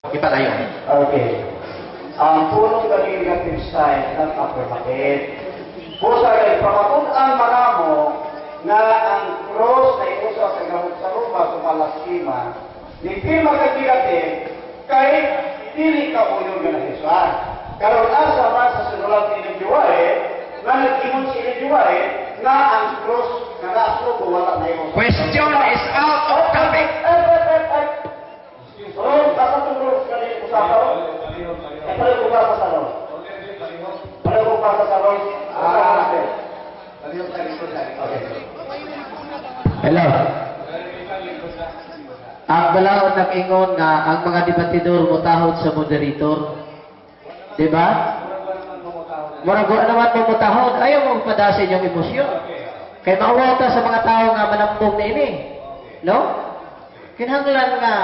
Ipatayo. Okay. Ang pulong gani negative side ng affirmative. Busa kay pamatud-an manamo nga ang cross na iusa sa gahom sa Roma sumala ni pirma kay negative kay dili ka uyon nga nahisan. Karon asa man sa sinulat ni Ellen G. White nga nag-ingon si Ellen G. White nga ang cross nga naasugo wala na iusa. Question is out of topic. Eh, eh, eh, eh. Oh, asa itong cross kani usapan? Eh, pareho ko basa sa ron. Pareho ko basa sa ron. Ah, okay. Hello. Ang balaod nag-ingon nga ang mga debatidor mutahod sa moderator. Di ba? Murag wa naman mo mutahod, ayaw mo padasin yung emosyon. Kay mauwaw ta sa mga tao nga manambong niini. No? Kinahanglan nga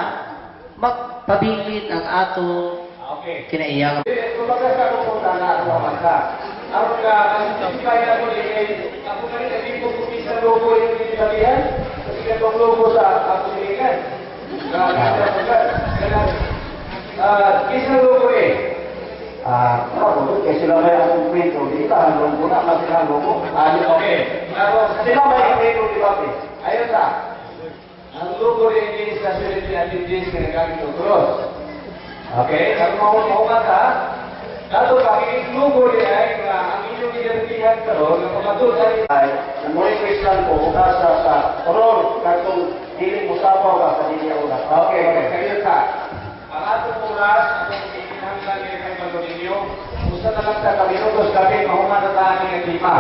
magpabilin ang ato kinaiyang. Kumbaga sa akong putana, ako ang ka. Aron ka, specify na ko kay ako na rin naging ko sa logo yung ginibagihan. Kasi katong logo sa ako silingan. Kisa logo eh. Ah, ako, kay sila may akong kwento, di ba ang logo na, mas sila ang logo. Ah, okay. Tapos, Sila may kwento, di ba? Pre? Ayun sa. Ang logo rin is sa Seventh Adventist nga nagamit og cross. Okay? Ang mga ka, dato pa, ang logo rin ay nga ang inyong identihan karon nga pamatud-an. Ay, nang request lang ko, ugasa sa ron, katong dili mo sapaw ka sa dili ako na. Okay, kayo sa. Ang atong oras, atong ikinahanglan ngayon kay Pagod ninyo, usa na lang sa kaminutos kami mahuman na tayo nga tema.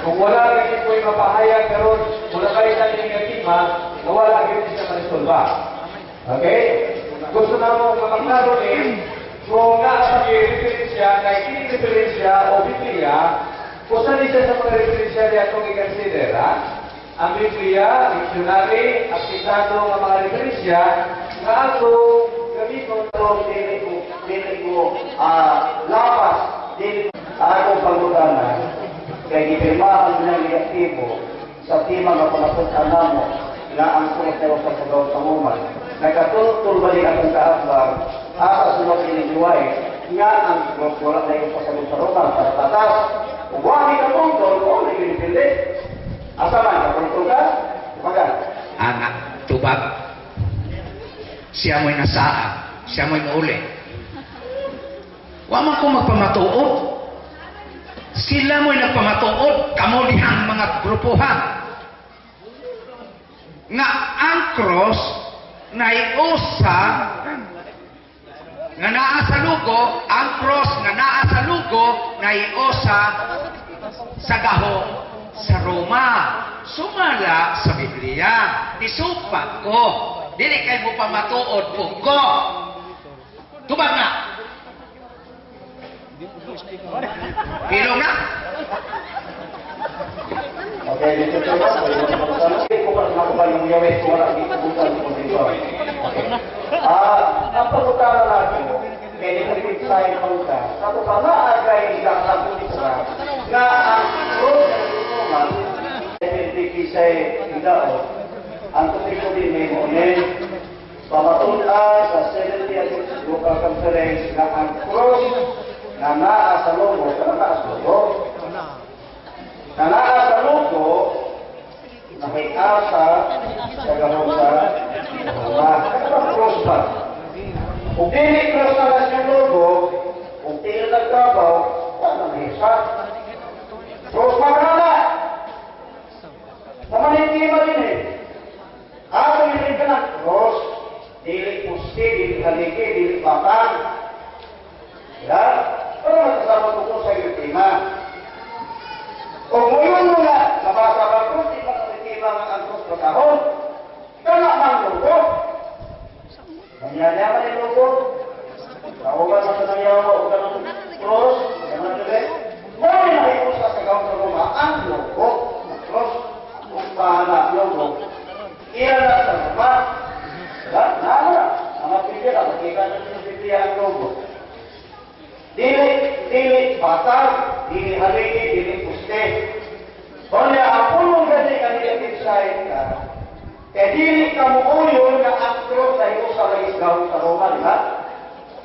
Kung wala lagi ko'y mapahayag karon, wala kayo sa nga tema, wala gyud siya maresolba. Okay? Gusto na mo nga maklaro ni, kung nga sa referensya, kay kini referensya o Biblia, kung saan siya sa mga referensya niya itong i-consider, ha? Ang Biblia, dictionary, aktibado nga mga referensya, nga atong gamiton. Ron, dili ko lapas, dili akong pangutana, kay gipirmahan niyang negatibo sa tema nga pamatud-an namo nga ang cross na sa pagaw sa Roma. Nagatultol balik akong kaabang asa sulat ni White nga ang cross wala na yung pasagod sa Roma para patas. Ug wa ni katungtol, o na yun pili. Asa man, katungtol ka? Kumaga. Ana, tubag. Siya mo'y nasaa. Siya mo'y mauli. Wa man ko magpamatuod. Sila mo'y nagpamatuod. Kamo dihang mga grupuhan. Nga ang cross naiusa nga naa sa lugo, ang cross nga naa sa lugo naiusa sa gahom sa Roma. Sumala sa Biblia. Isupat ko. Dili kay mo pamatuod po ko. Tubag na. Pilong na. Okay, dito tayo. Ko para sa mga yung yawit ko wala gitubutan ko dito. Okay. Ah, ang pangutana natin, kay negative sign man ka, sa to pa na agay sa nga ang cross ng Roma, 70 sa hidaot, ang topiko din may mo pamatud-an sa 70th Local Conference nga ang cross na naa sa logo, kana naa sa logo, na naa sa logo, nakiasa sa gahom sa Roma. Kana ba cross ba? Kung dili cross na lang siyang logo, kung dili nagkabaw, wala nang hisa. Cross ba ka na? Pamanitima din eh. Ako hindi ka na cross, dili pusti, dili haligi, dili batang. Ya? Pero magkasama ko sa iyo tema. O ngayon mo na, nabasa ba cross, di ba ang tema nga ang cross batahon? Kana man logo. Nangyari man yung logo. Kauban sa nangyawa o kanang cross, ganun dili. Mao ni nakiusa sa gawang sa Roma ang logo, ang cross, kung paana logo. Iya na sa Roma. Diba? Nana, ang mga Biblia, nakikita na sa Biblia ang logo. Dili, dili batang, dili haligi, dili puste. Kanya, ang pulong gani ka negative side ka, kaya dili ka muuyon nga ang cross ay usa lagi sa gawang sa Roma, di ba?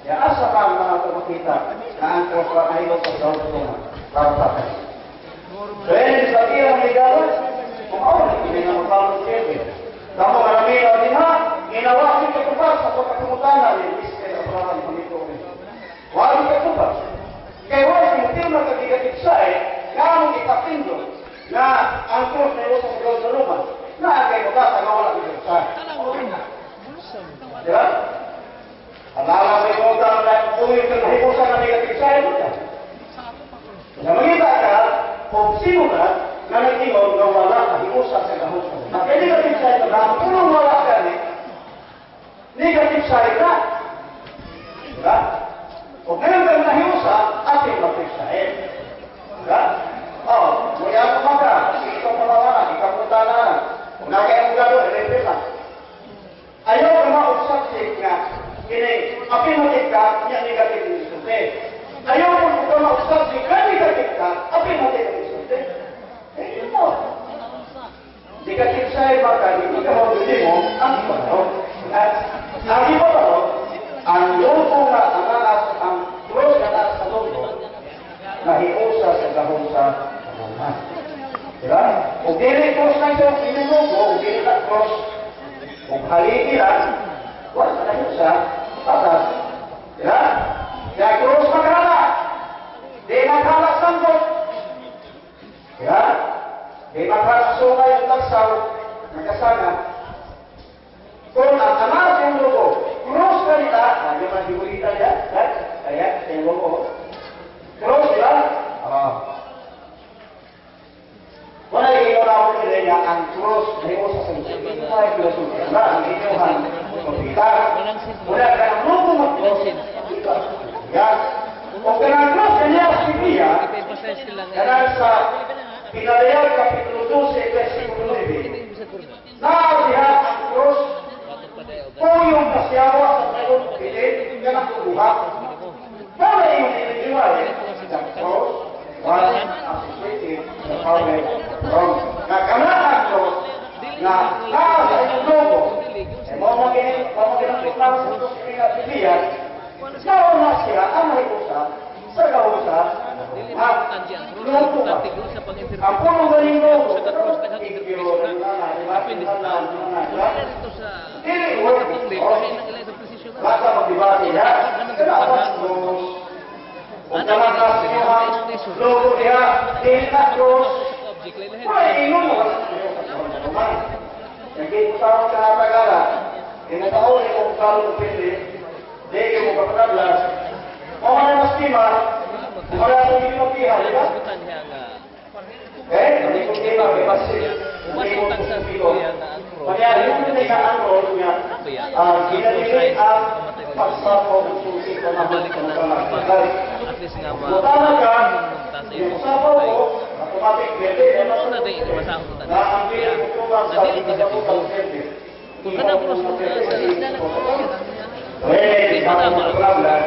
Ya asa pa ang mga makita na ang cross wa nahiusa sa gahom sa Roma para sa akin. So, yan sa ang ligala, kung ako, hindi na magpapalong siyempre. Kamo marami na din ha, ginawa si katupas sa pagkakumutana ni Mr. Abraham Pamito. Wala katupas. Kaya wala si na kagigatid sa eh, nga among ipatindo na ang cross na sa gahom sa Roma, na ang kayo ba sa wala sa. Di ba? Alala mo yung utang na kung yung nahiusa na negative side mo ka. Na mangita ka, kung sino ka, na nag-ingon na wala nahiusa sa gahom sa Roma. Kaya negative side na, kung wala ka ni, negative side na. Di ba? Kung ngayon ka nahiusa, affirmative side. Di ba? Oh, mula ko maka, ikaw pamawana, ikaw punta na. Kung nakaya mo gado, eleven lang. Ayaw ka ma-obsessive nga, kini, affirmative ka, niya negative yung isulti. Ayaw mo ka ma-obsessive ka, negative ka, affirmative ang isulti. Eh, yun mo. Negative side ba ka, hindi ka mabili mo ang ibato. At ang ibato, ang logo nga, ang aas, ang cross nga naas sa logo, nahiusa sa gahom sa Roma. Diba? Kung dili cross na ito, ini logo, kung dili na cross, kung haligi lang, wala na nahiusa, patas. Diba? Kaya cross maghala, di maghala sangkot. Diba? Di maghala sungay ang tagsaw, nagkasana. Kung ang ama sa iyong logo, cross ka nila, lagi man figurita niya, kaya sa iyong logo, cross, diba? Ah. Wala yung na ako nila niya, ang cross, nahiusa sa inyo. Ito ay filosofiya na, ang inyong kumita. Wala ka ang logo mag-cross, yan. Kung kanang cross kanya sa Biblia, kanang sa Pinalayag Kapitulo 12, versikulo 9, naadiha ang cross, kuyong nasyawa sa tayon pilit, kanang kubuha. Para iyong inigiway, the cross was associated the power wrong. Na kanang ang cross, na naa sa inyong logo, eh, mo maging sa cross nga Biblia, nauna siya ang nahiusa sa gausa at logo ba? Ang puno galing logo, dili work basta magdibati ha, kailangan cross. Kung kanang nasa logo diha, dili na cross. Ay, ingon mo ka. Naging tao ka tagala, inataon ni kung kalo pili, di mo kapatadlas, o man mas tima, wala akong ginapiha, di ba? Eh, hindi ko tima, may basit. Hindi ko kusupilo. Kaya yung hindi ka ang role niya, ginalili ang pagsapo ng susi ko na Mutama ka, yung sapaw ko, automatic, pwede, na ang pili ko tumang sa ikataputang pwede. Kung kanang cross mo sa Eh, baka mo problem.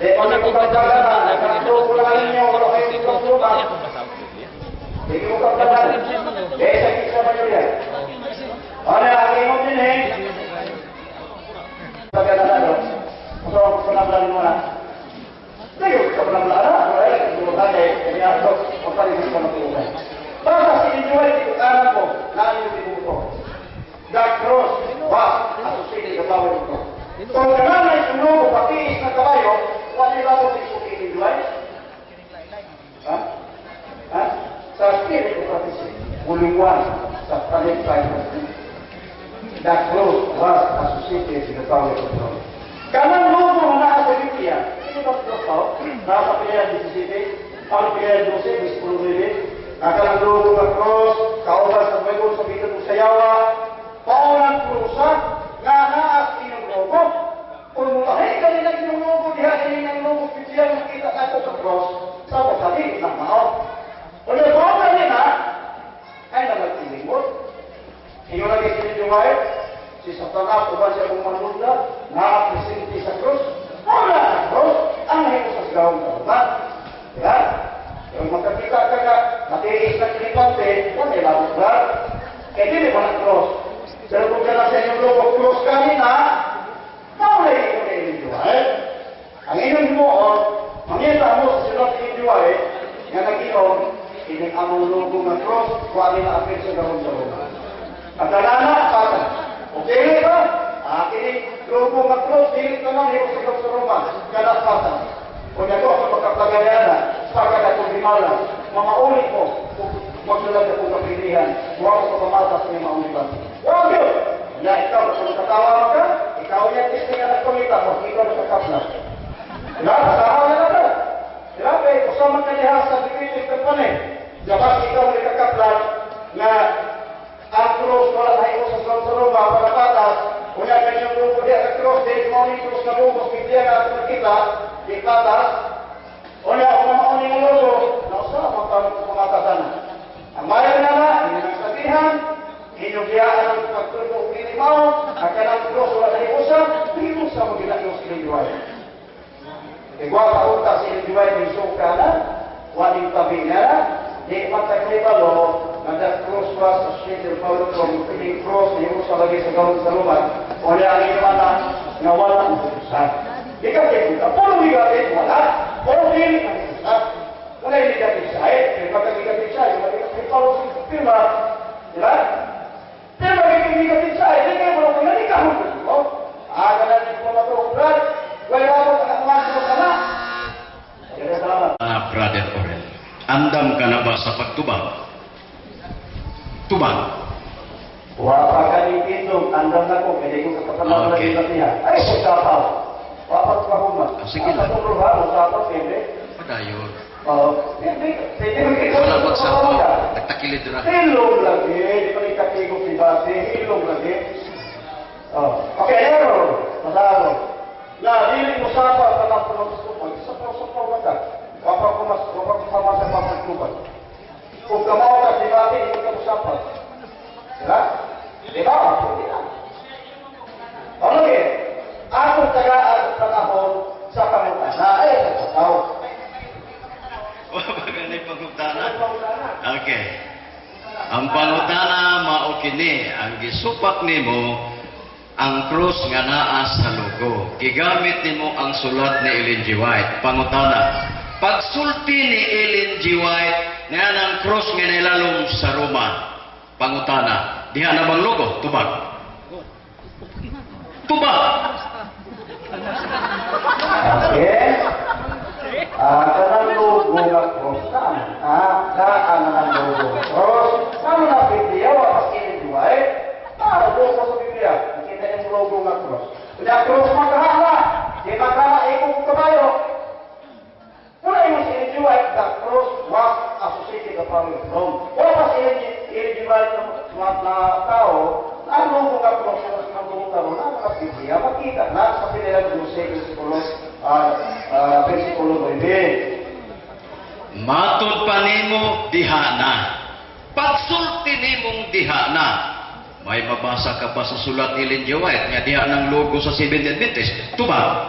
Eh, kung nagpapagdala na, nagturo lang ninyo, wala kayong tutulungan. Hindi ko kapagdala. Eh, sa kisa ba yun yan? Ano, aking mo din eh. Pagkakala, gusto ko sa nablan mo na. Ngayon, sa nablan na, wala yung tulungan eh, kaya ako, magpalinis ko ng tulungan. Basta si inyo ay alam ko, na ano yung tinuto. The cross was associated the power of God. Kung kananay sunog o patiis na kabayo, wala nila mo isukitin doon. Ha? Ha? Sa Spirit of Prophecy, Volume 1, sa Talent 5. The cross was associated with the power of God. Kanang logo na naa sa Biblia, ito ba cross pa? Nasa Pilihan 17, ang Pilihan 12, versikulo 9, nakalang logo nga cross, kauban sa Bible sa bitan mo sayawa, paunang krusa, nga naa sa inyong logo. Kung mutahi ka nila inyong logo, diha ini ng logo, Biblia, nakita ka sa cross, sa sabi, na mao. Kung nagbawa ka nila, ay namagtilimot. Inyo lagi sinidyo si Satanas, uban siya kung manunda, nakapresente sa cross. Wala sa cross, ang nahimo sa gawang sa Diba? Yung magkakita ka nga, matiis na kinipante, wala ilawag ba? Kaya dili ba na cross? Pero kung ka sa inyong logo, cross kanina, maulay ito na inyong eh. among logo nga cross, wa ni naapil sa gahom sa Roma. Pagkalana, patas. Okay ba? Ah, kini logo nga cross, dili tanan nahimo sa gahom sa Roma, kada patas. O nato sa pagkaplagayana, sa kada himala, mamaulit ko, kung magsulad ako kapilihan, wa ko kapamatas nga maulitan. Wa yun! Na ikaw, kung katawa ka, ikaw niya tisting nga nagpangita mo, ikaw na kakapla. Diba? Kasawa na na. Diba? Kaya kusama ka niya sa definitive company. Dapat ikaw may kakapla nga ang cross wala tayo sa sa Roma para patas. Kunya kanyang logo diya sa cross, di mo ni cross na logo, Biblia na ato nakita, di patas. Unya kung mauni nga logo, nausa mo ka pumatasan. Ang mayo na na, inyong ang sabihan, inyong biyaan ang pagtulog dili mao, ang kanang cross wala tayo usa, di mo sa mo ginagos ni. Igwa pa unta si Ellen G. Suka na, waling tabi na, di magkakribalo, nga the cross was associated power from kining cross ni usa lagi sa gahom sa Roma, wala ang imo na nga wala ang usa. Di ka kay puro negative, wala. O dili ang usa. Wala yung negative side, kaya pagka negative side, wala yung power sa pirma, di ba? Pero magiging negative side, di kayo mo nga ni kahon mo. Ah, ganun yung pamatuok, brad. Wala mo ka na ka na. Kaya salamat. Ah, Brother Orel, andam ka na ba sa pagtubag? Tubag. Wa pa ka ni Tito, andam na ko, kaya ko kapatanaw na dito niya. Ay, kung sapaw. Wa pa ko human. Ah, sige lang. Sa ha, sapaw, pwede. Padayon. Oo. Pwede, pwede. Wala magsapaw. Nagtakilid ra. Hilom lagi, di pa ni katigok si Bate, hilom lagi. Oh. Okay, error. Masaro. Na, dili mo sapaw ka lang kung magtubag. Sapaw-sapaw na ka. Wa pa ko mas, wa pa ko pamasa pagtubag. Kung kamaw ka si Bate, hindi ka mo sapaw. Diba? Diba? Hindi na. Ano eh? Akong tagaan at panahon sa pangutana ay sa sapaw. Wa pa gani pangutana? Okay. Ang pangutana mao kini, ang gisupak nimo ang krus nga naa sa logo. Gigamit nimo ang sulat ni Ellen G. White. Pangutana, pagsulti ni Ellen G. White nga ang krus nga nilalom sa Roma. Pangutana, diha na bang logo? Tubag. Tubag. Okay? Ah, kanang logo nga cross saan? Ah, saan ang logo nga cross? Ano na Biblia? Wa pas Ellen G. White? Ah, logo sa Biblia. Nakita niyo logo nga cross. Kaya cross magkahala. Di magkahala, ikong kabayo. Wala yung si Ellen G. White, the cross was associated with the power of Rome. Wala pa si Ellen G. White na tao, ang logo nga cross sa ang logo karon na mga Biblia, makita na sa pinila 12, versikulo 9. Matod pa nimo diha na. Pagsulti nimong diha na. May mabasa ka ba sa sulat ni Ellen G. White nga diha ng logo sa Seventh Adventist? Tubag.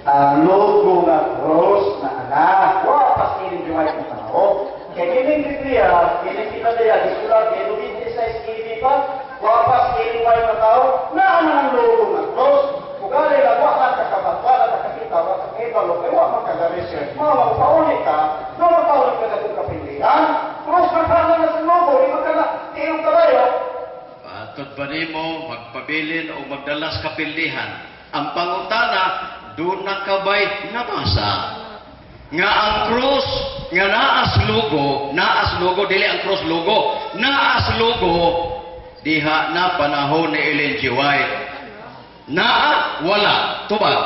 Ang logo nga cross na anak, wa pas Ellen G. White na tao. Kaya kining Biblia, kining pinadaya, gisulat, kaya 26 AD pa, wa pas Ellen White na tao, na ang logo nga cross. Ugali lang, wa ka kakabat, wa ka kakita, wa ka kakibalo, kaya wa man kaga-research. Mga magpaulit ka, no magpaulit ka na kung kapilihan, cross na ka na sa logo, di man ka na, tiyong kabayo. Matod pa nimo magpabilin o magdalas kapildihan. Ang pangutana, doon na kabay nabasa nga ang krus nga naas logo, dili ang cross logo, naas logo diha na panahon ni Ellen G. White. Naa wala? Tubag.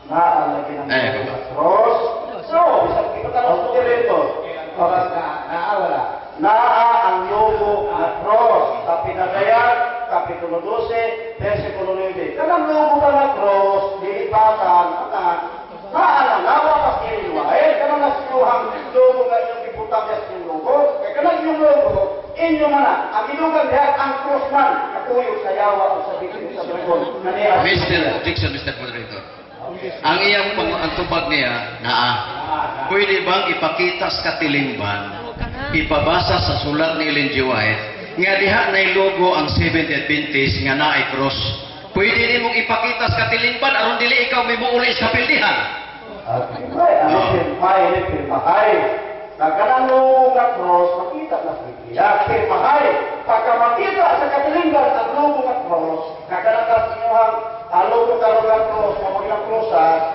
Naa lagi ng Eh, logo nga cross. So, bisag ikatanong ko dito. Naa wala. Naa ang logo nga cross sa Pinadayag, Kapitulo 12, versikulo 9. Kanang logo ka nga cross, dili batan, anak, naa na nawa pas Ellen White, kanang nasiluhang logo nga inyong gibutang sa inyong logo, kay kanang inyong logo, inyo man na, ang inugang diha, ang cross man, nakuyog sa yawa o sa bitin sa dragon. Mr. Objection, Mr. Moderator. Ang iyang ang tubag niya, naa. Pwede bang ipakita sa katilimban, ipabasa sa sulat ni Ellen G. White, nga diha na logo ang Seventh Adventist nga naay cross? Pwede nimong ipakita sa katilimban aron dili ikaw may muuli sa kapildihan. Ay, ano, may pirmahay. Na kanang logo nga cross, makita na sa Biblia. Pirmahay. Pagka makita sa katilingban ang logo nga cross, nga kanang kas inyong ang logo karon nga cross, nga mga cross,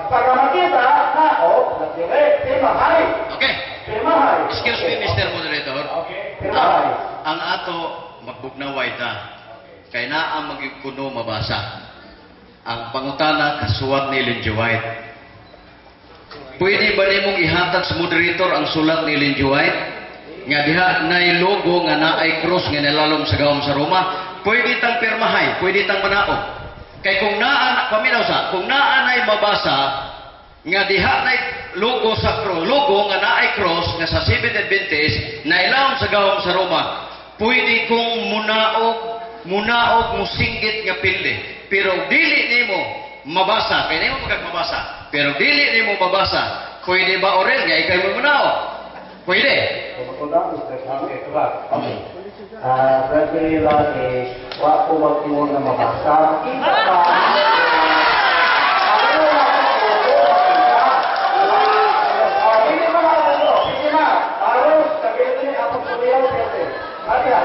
pagka makita, na, oh, natire, pirmahay. Okay. Pirmahay. Excuse me, Mr. Moderator. Okay. Pirmahay. Ang ato magbugnaway ta. Kay naa magikuno mabasa. Ang pangutana kasuwat ni Ellen G. White. Pwede ba nimong ihatag sa moderator ang sulat ni Ellen G. White? Nga diha nay logo nga naay cross nga nilalom sa gawom sa Roma. Pwede tang pirmahay, pwede tang manaog. Kay kung naa, paminaw sa, kung naa nay mabasa nga diha nay logo sa cross, logo nga naay cross nga sa Seventh Adventist nailawom sa gawom sa Roma, pwede kong munaog, munaog musinggit nga pildi. Pero dili nimo mabasa, kay nimo magag mabasa. Pero dili nimo mabasa, pwede ba, Orel, nga ikaw mo munaog? Pwede. Kumakuna, Mr. Okay, tubag. Okay. Ah, Brother Lagi, wa ko mag-ingon na mabasa. Makita pa. Ano na ako, makita. Ah, hindi ba na ano? Sige na. Aros, sabihin ni atong suriyaw, pwede. Kaya.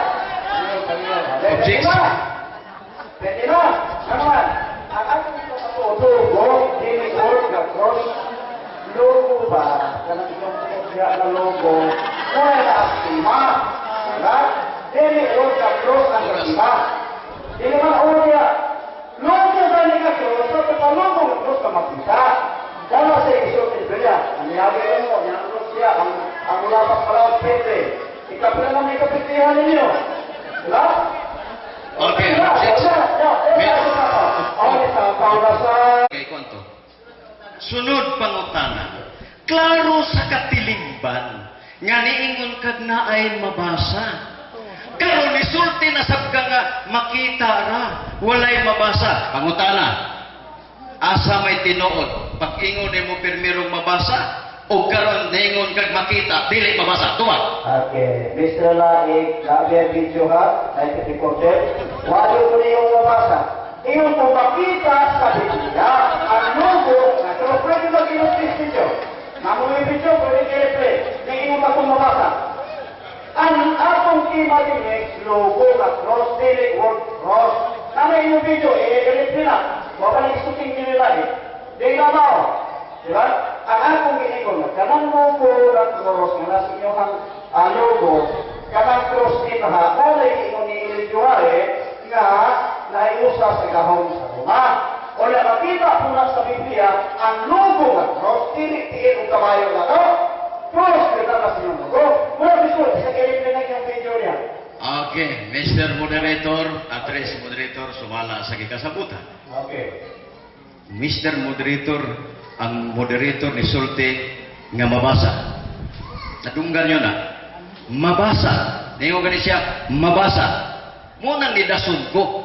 Objection. Pwede na. Ano man? Ang atong logo, dili or the cross, logo ba? Kanang itong siya na logo, wala ang tema. Diba? Dili or the cross ang tema. Dili man or ya. Logo ba ni ka cross, sa pagka-logo ng cross ka makita. Dala sa iso Biblia. Ang yabi mo, ang cross siya, ang ulapak pala ang pwede. Ikapila na may kapitihan ninyo. Diba? Okay, Diba? objection. Wala. Okay, sa Paula sa Kay kwanto. Sunod pangutana. Klaro sa katilingban nga niingon kag naay mabasa. Karon nisulti na sab ka nga makita ra, walay mabasa. Pangutana. Asa may tinuod? Pag-ingon nimo pirmirong mabasa o karon niingon kag makita dili mabasa? Tubag. Okay, Mr. Laik, labi ang video ha, 1947. Walo ko na yung mabasa. Iyong kung makita sa Biblia, ang logo, na pero pwede mag-inong video. Namo yung video, pwede i-replay. Na iyong akong mabasa. Ang atong imagine, logo na cross, dili word cross. Namo yung video, i-replay na. Huwag ka nang isuting nila eh. Di na mao. Di ba? Ang akong giingon, kanang logo na cross, nga nasa inyong ang logo, kanang cross ni ha, wala giingon ni Ellen nga naiusa sa gahom sa Roma. O na makita po na sa Biblia, ang logo nga cross, dili tiil og kabayo na to. Cross, kita na sa inyong logo. Muna biso, sa i-replay na inyong video niya. Okay, Mr. Moderator, address moderator sumala sa gikasabutan. Okay. Mr. Moderator, ang moderator ni sulti nga mabasa. Nadunggan nyo na. Mabasa. Ningon gani siya, mabasa. Mo nang nidason ko.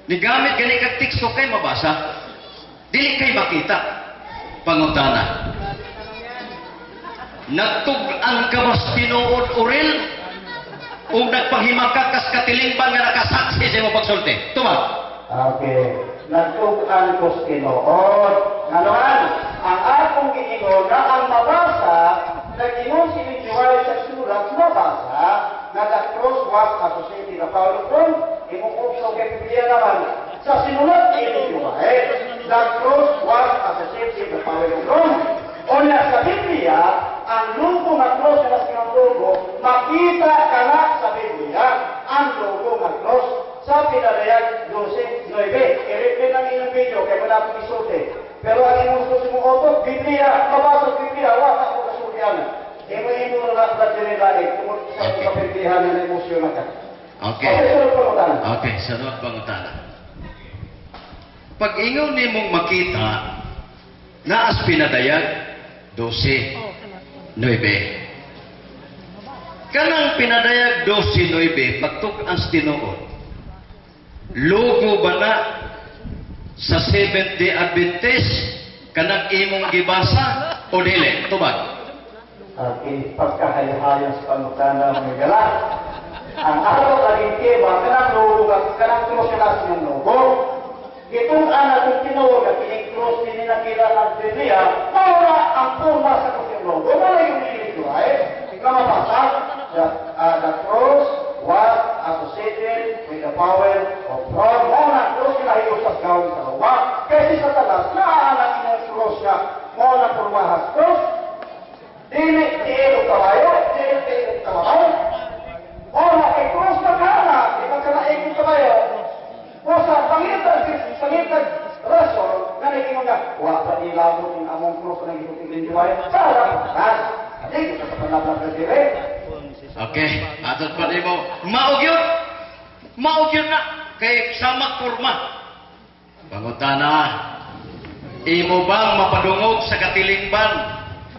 Nigamit gani kag teksto kay mabasa. Dili kay makita. Pangutana. Nagtug-an ka bas tinuod, Orel? O nagpanghimaka kas katilingban nga nakasaksi sa imong pagsulti? Tubag. Okay. Nagtug-an ko sa tinuod. Nganuan, ang akong giingon na ang mabasa, nag-ingon si Ellen White sa sulat, mabasa, na the cross was associated na power of Rome, imong option kay Biblia naman. Sa sinulat ni Ellen White, the cross was associated the power of Rome. O na sa Biblia, ang logo nga cross na sa logo, makita ka na sa Biblia ang logo nga cross sa Pinadayag 12:9. I-replay lang inyong video kay wala akong isulti. Pero ang imong susi mong auto, Biblia, mabasa sa Biblia, wala ako kasultihan. Imo-imo na lang ba dili laik tungod sa imong kapirtihan na emosyon na ka. Okay. Okay, sunod pangutana. Okay, sunod pangutana. Pag ingon nimong makita, naas Pinadayag 12:9. Kanang Pinadayag 12:9, pagtug-an sa tinuod, logo ba na sa Seventh Day Adventist kanang imong gibasa o dili? Tubag. Okay, pagkahayhayan sa pangutana mga gala. Ang araw laging tema, kanang logo, kanang cross yung nasa inyong logo. Itong anak kong tinuod at kining cross ni nakita ng Biblia, mawala ang forma sa cross yung logo. Wala yung Nga mabasa, the cross was associated with the power of Rome. Mao na cross ginahiusa sa gawin sa Roma. Kay si Satanas, naa na cross nga, mao na pormahas cross. Dili tiil og kabayo, dili tiil og kabayo. Mao na kay cross na kana, di ba kana ikong kabayo? O sa pangitag rason, nga nag-ingon nga, wa pa ilabot ang among cross na gibuting juway, para pas. Di ko sa panablang ka dire. Okay, atod pa nimo. Mao gyud. Mao gyud na kay samak porma. Pangutana, imo bang mapadungog sa katilingban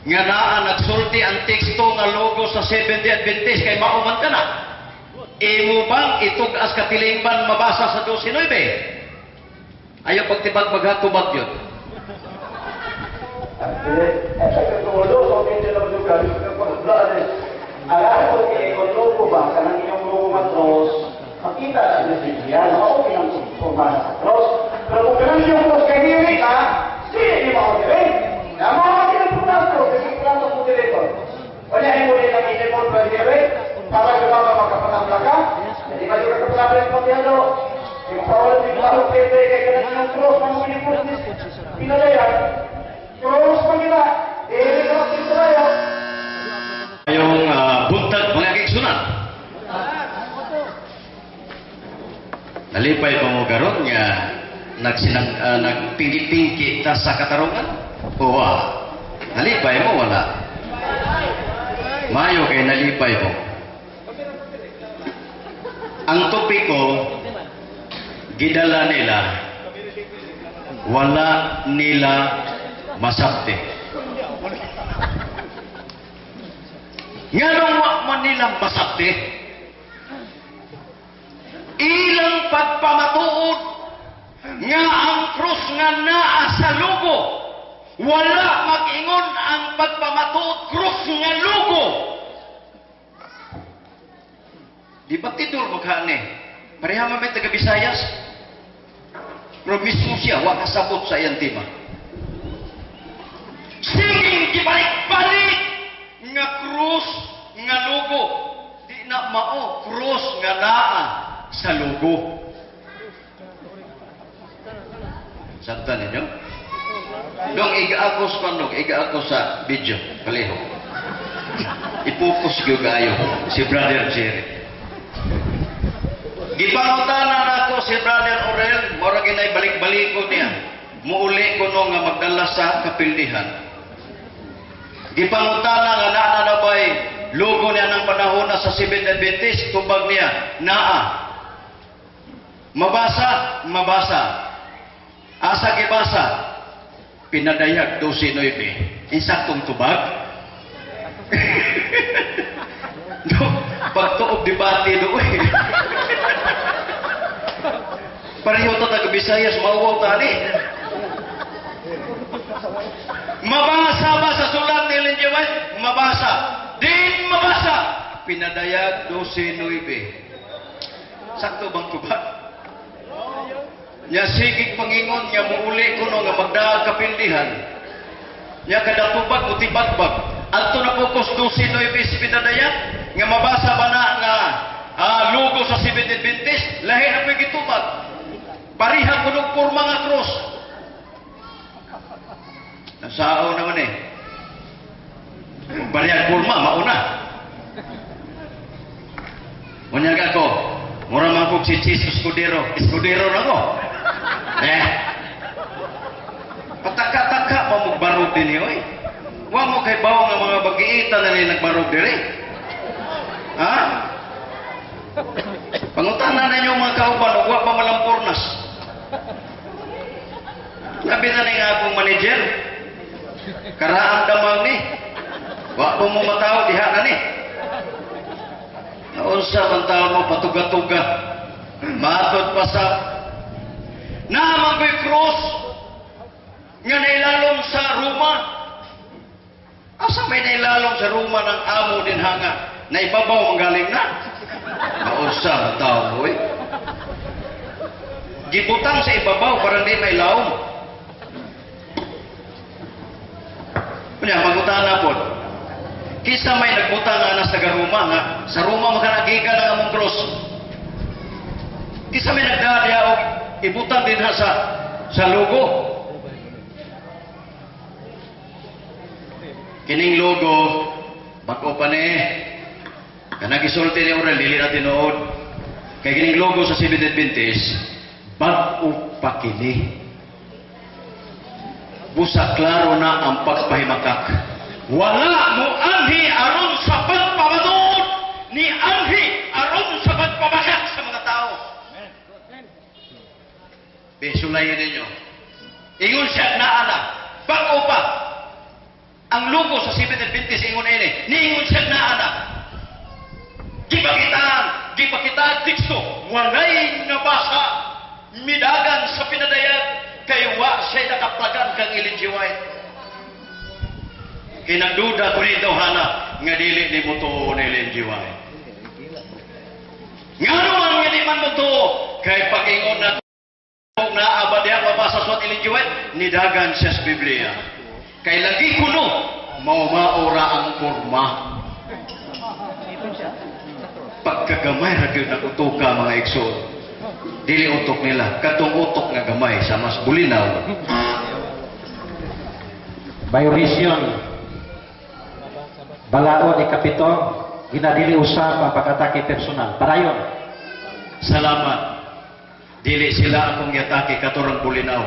nga naa nagsulti ang teksto nga logo sa Seventh-day Adventist kay mao man kana? Imo bang itug-as katilingban mabasa sa 12:9? Ayaw pagtibag maghatubag yun. Eh, sa katulo, so medyo naman yung galing sa pagdaan eh. Ang ako kay kung logo ba, kanang inyong logo nga cross, makita na sa Biblia, na mao kinang pormahan sa cross. Pero kung kanang inyong cross kay dili ka, dili ni mao dili. Na mao kinang pormahan cross, kasi kailangan sa moderator. Kanya imo din ang inyong ba dili, para sa mga makapanabla ka, hindi ba yung kakapanabla yung pagkiyado? Yung Paul, yung Paul, Pepe, kay kanang inyong cross, mga minipos ni pinadayan, cross man gina, dili ka magtintrayo. Yung buntag mga kaigsunan. Nalipay pa mo karon nga nagsinang nagpingki-pingki ta sa katarungan? Uwa. Nalipay mo wala? Mayo kay nalipay mo. Ang topiko gidala nila wala nila masabti. Nganong wa man nila masabti? Ilang pagpamatuod nga ang krus nga naa sa lugo, wala mag-ingon ang pagpamatuod krus nga lugo. Di ba tidor maghani? Pareha man may taga Visayas. Pero mismo siya wa kasabot sa iyang tema. Sige, gibalik-balik nga krus nga lugo. Di na mao krus nga naa sa lugo. Sabtan ninyo? Dong iga ako sa pandong, iga ako sa video, paliho. Ipokus gyud kaayo si Brother Jerry. Gipangutana nako si Brother Orel, mura ginay balik-baliko niya. Muuli ko no nga magdala sa kapildihan. Gipangutana nga naa na bay logo niya ng panahon na sa Seventh Adventist, tubag niya, naa. Mabasa, mabasa. Asa gibasa? Pinadayag 12:9. Insaktong tubag. No, pagtuob debate doon. Pareho ta taga Visayas, mauwaw tani. Mabasa ba sa sulat ni Ellen G. White? Mabasa. Din mabasa. Pinadayag 12:9. Sakto bang tubag? Nya sigig pangingon nya muuli kuno nga magdaag kapildihan. Nya kada tubag mutibagbag. Adto na focus 12:9 si pinadayag nga mabasa ba na nga logo sa Seventh Adventist, lahi na po'y gitubag. Pareha kunog porma nga cross. Nasao naman eh. Parehang porma, mauna. Unyag ako, mura man kog si Chis Escudero. Escudero na ko. Eh. Pataka-taka pa mo barog din oy. Wa mo kay bawo nga mga bagiita na ni nagbarog diri. Ha? Pangutana ninyo mga kauban ug wa pa malampurnas. Labi na ni nga akong manager. Karaan damang ni. Wa pa mo mataw diha na ni. Naunsa man taon mo patuga-tuga. Matod pa sa naamang ko'y cross nga nailalom sa Roma. Asa may nailalom sa Roma ng amo din hanga na ibabaw ang galing na? Naunsa man taon mo eh. Gibutang sa ibabaw para hindi may laom. Kunya, pangutana po. Kinsa may nagbutang ana sa taga Roma nga sa Roma makanagikan ang among cross? Kinsa may nagdala diha og ibutang dinha sa logo? Kining logo bag-o pa ni. Kanang gisulti ni Orel dili na tinuod. Kay kining logo sa Seventh Adventist bag-o pa kini. Busa klaro na ang pagpahimakak. Wala mo anhi aron sa pagpamatuod, ni anhi aron sa pagpamakak sa mga tao. Bisulayin ninyo. Ingon siya na ana, bag-o pa. Ang logo sa Seventh Adventist ingon ini, niingon siya na ana. Gipakitaan teksto, walay nabasa, midagan sa pinadayag, kay wa siya'y nakaplagan kang Ellen G. White. Kinagduda ko nito, hana, nga dili ni mo tuo ni Ellen G. White. Nga naman nga di man mo tuo, kay pag-ingon na kung naaba diya mabasa suwat Ellen G. White, nidagan siya sa Biblia. Kay lagi kuno, maumaura ang kurma. Pagkagamay ra gyud na utoka mga igsoon. Dili utok nila, katong utok nga gamay sa mas bulinaw. Violation. Balaod ikapito, ginadili usab ang pag-atake personal. Padayon. Salamat. Dili sila akong giatake katorang bulinaw.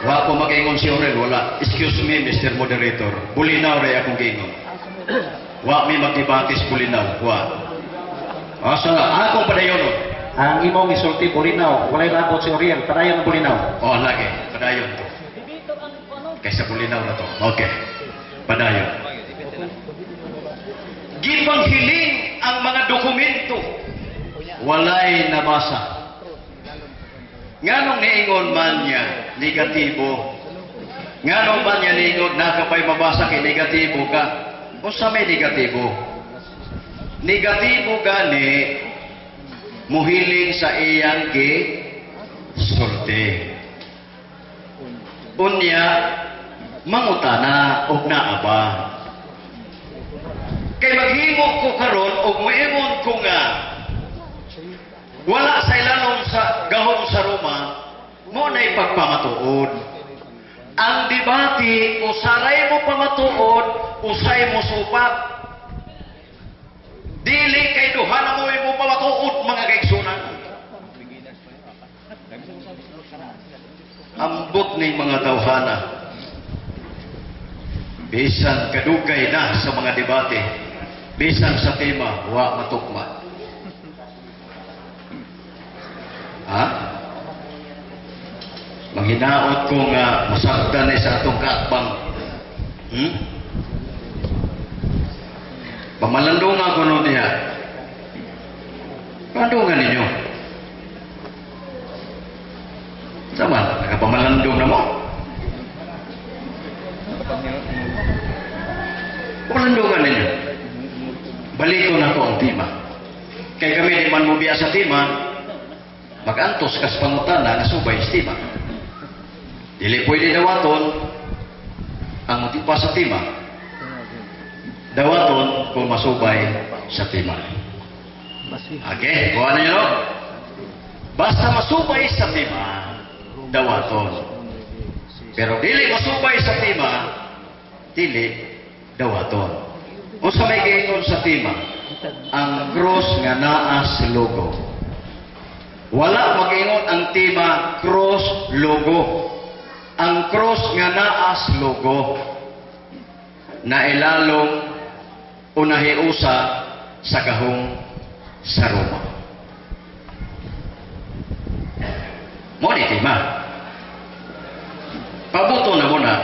Wa ko mag-ingon si Orel, wala. Excuse me, Mr. Moderator. Bulinaw ray akong giingon. Wa mi magdebates bulinaw, wa. Asa akong padayon. Ang imong isulti bulinaw, walay labot si Oriel. Padayon ang bulinaw. Oh, lagi, padayon to. Kaysa bulinaw na to. Okay. Padayon. Gipanghiling ang mga dokumento. Walay nabasa. Nganong niingon man niya negatibo? Nganong man niya niingon nakapay mabasa kay negatibo ka? Unsa may negatibo? Negatibo gani muhiling sa iyang gi sulti. Unya mangutana og naa ba? Kay maghimo ko karon og moingon ko nga wala sa ilalom sa gahom sa Roma, mo na'y pagpamatuod. Ang debate, usaray mo pamatuod, usay mo supak. Dili kay duha na mo imo pamatuod, mga kaigsunan. Ambot ning mga tawhana. Bisan kadugay na sa mga debate, bisan sa tema, wa matukma. Ha? Manghinaot ko nga masaktan ni sa atong kaatbang. Pamalandungan ko nun niya. Palandungan ninyo. Sama, nagapamalandong na mo. Pamalandungan ninyo. Baliko na ko ang tema. Kay kami di man mo biya sa tema, magantos kas pangutana nga subay sa tema. Dili pwede dawaton ang motipa sa tema. Dawaton kung masubay sa tema. Okay, kuha ninyo no? Basta masubay sa tema, dawaton. Pero dili masubay sa tema, dili dawaton. Unsa may giingon sa tema? Ang cross nga naa sa logo. Wala mag-ingon ang tema cross logo. Ang cross nga naa sa logo na ilalom o nahiusa sa gahong sa Roma. Mo ni tema. Pabuto na muna.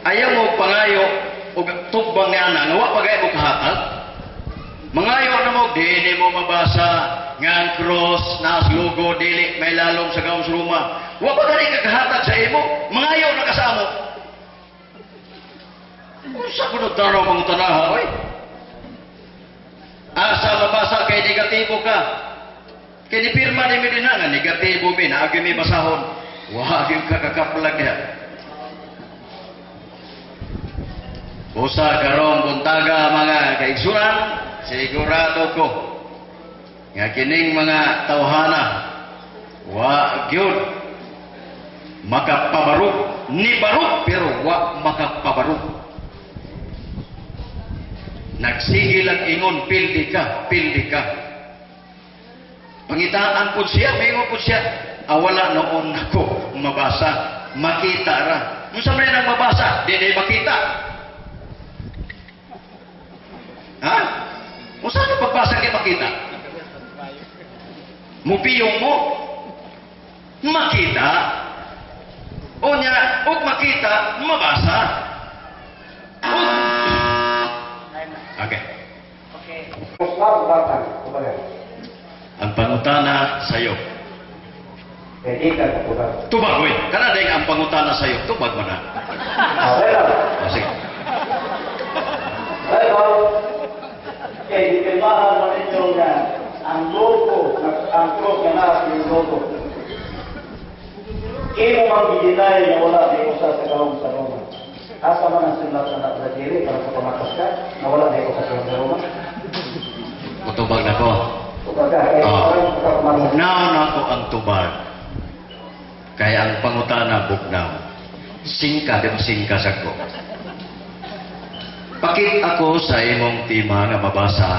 Ayaw mo pangayo og tubang ni ana nga wa pa gay mo kahatag. Mangayo na mo dili mo mabasa nga ang cross na logo dili may lalom sa gahom sa Roma. Wa pa gani ka kahatag sa imo, mangayo na ka sa amo. Unsa kuno daraw mangutanaha oy? Asa mabasa kay negatibo ka. Kay ni pirma ni Medina nga negatibo mi naagi mi basahon. Wa gyud ka kakaplag diha. Busa karong buntaga, mga kaigsunan, sigurado ko nga kining mga tawhana wa gyud makapabarog ni barog, pero wa makapabarog. Nagsige lang ingon, "Pildi ka, pildi ka." Pangitaan po siya, maingon po siya, "Ah, wala noon ako mabasa, makita ra." Unsa man ang mabasa? Di di makita. Ha? Unsa na pagbasa kay makita? Mupiyong mo? Makita. Unya, og makita, mabasa. Og okay. Bata, kumbaga. Ang pangutana sa'yo. Kaya ka tubag. Tubag, oy. Kana ding ang pangutana sa'yo. Tubag mo na. Okay lang. O, sige. Pero, kay gipirmahan mo ninyo nga ang logo, ang cross nga naa sa iyong logo. Imo mang gidinay nga wala di usa sa gahom sa Roma. Asa man ang sulat sa Brasili para sa pamakas ka na wala di usa sa gahom sa Roma? Mutubag na ko. Kumbaga, kay Ah. parang pagkapamakas. Bugnaw na ako ang tubag. Kaya ang pangutana bugnaw. Singka, di ba singka sa ko? Pakit ako sa imong tema nga mabasa,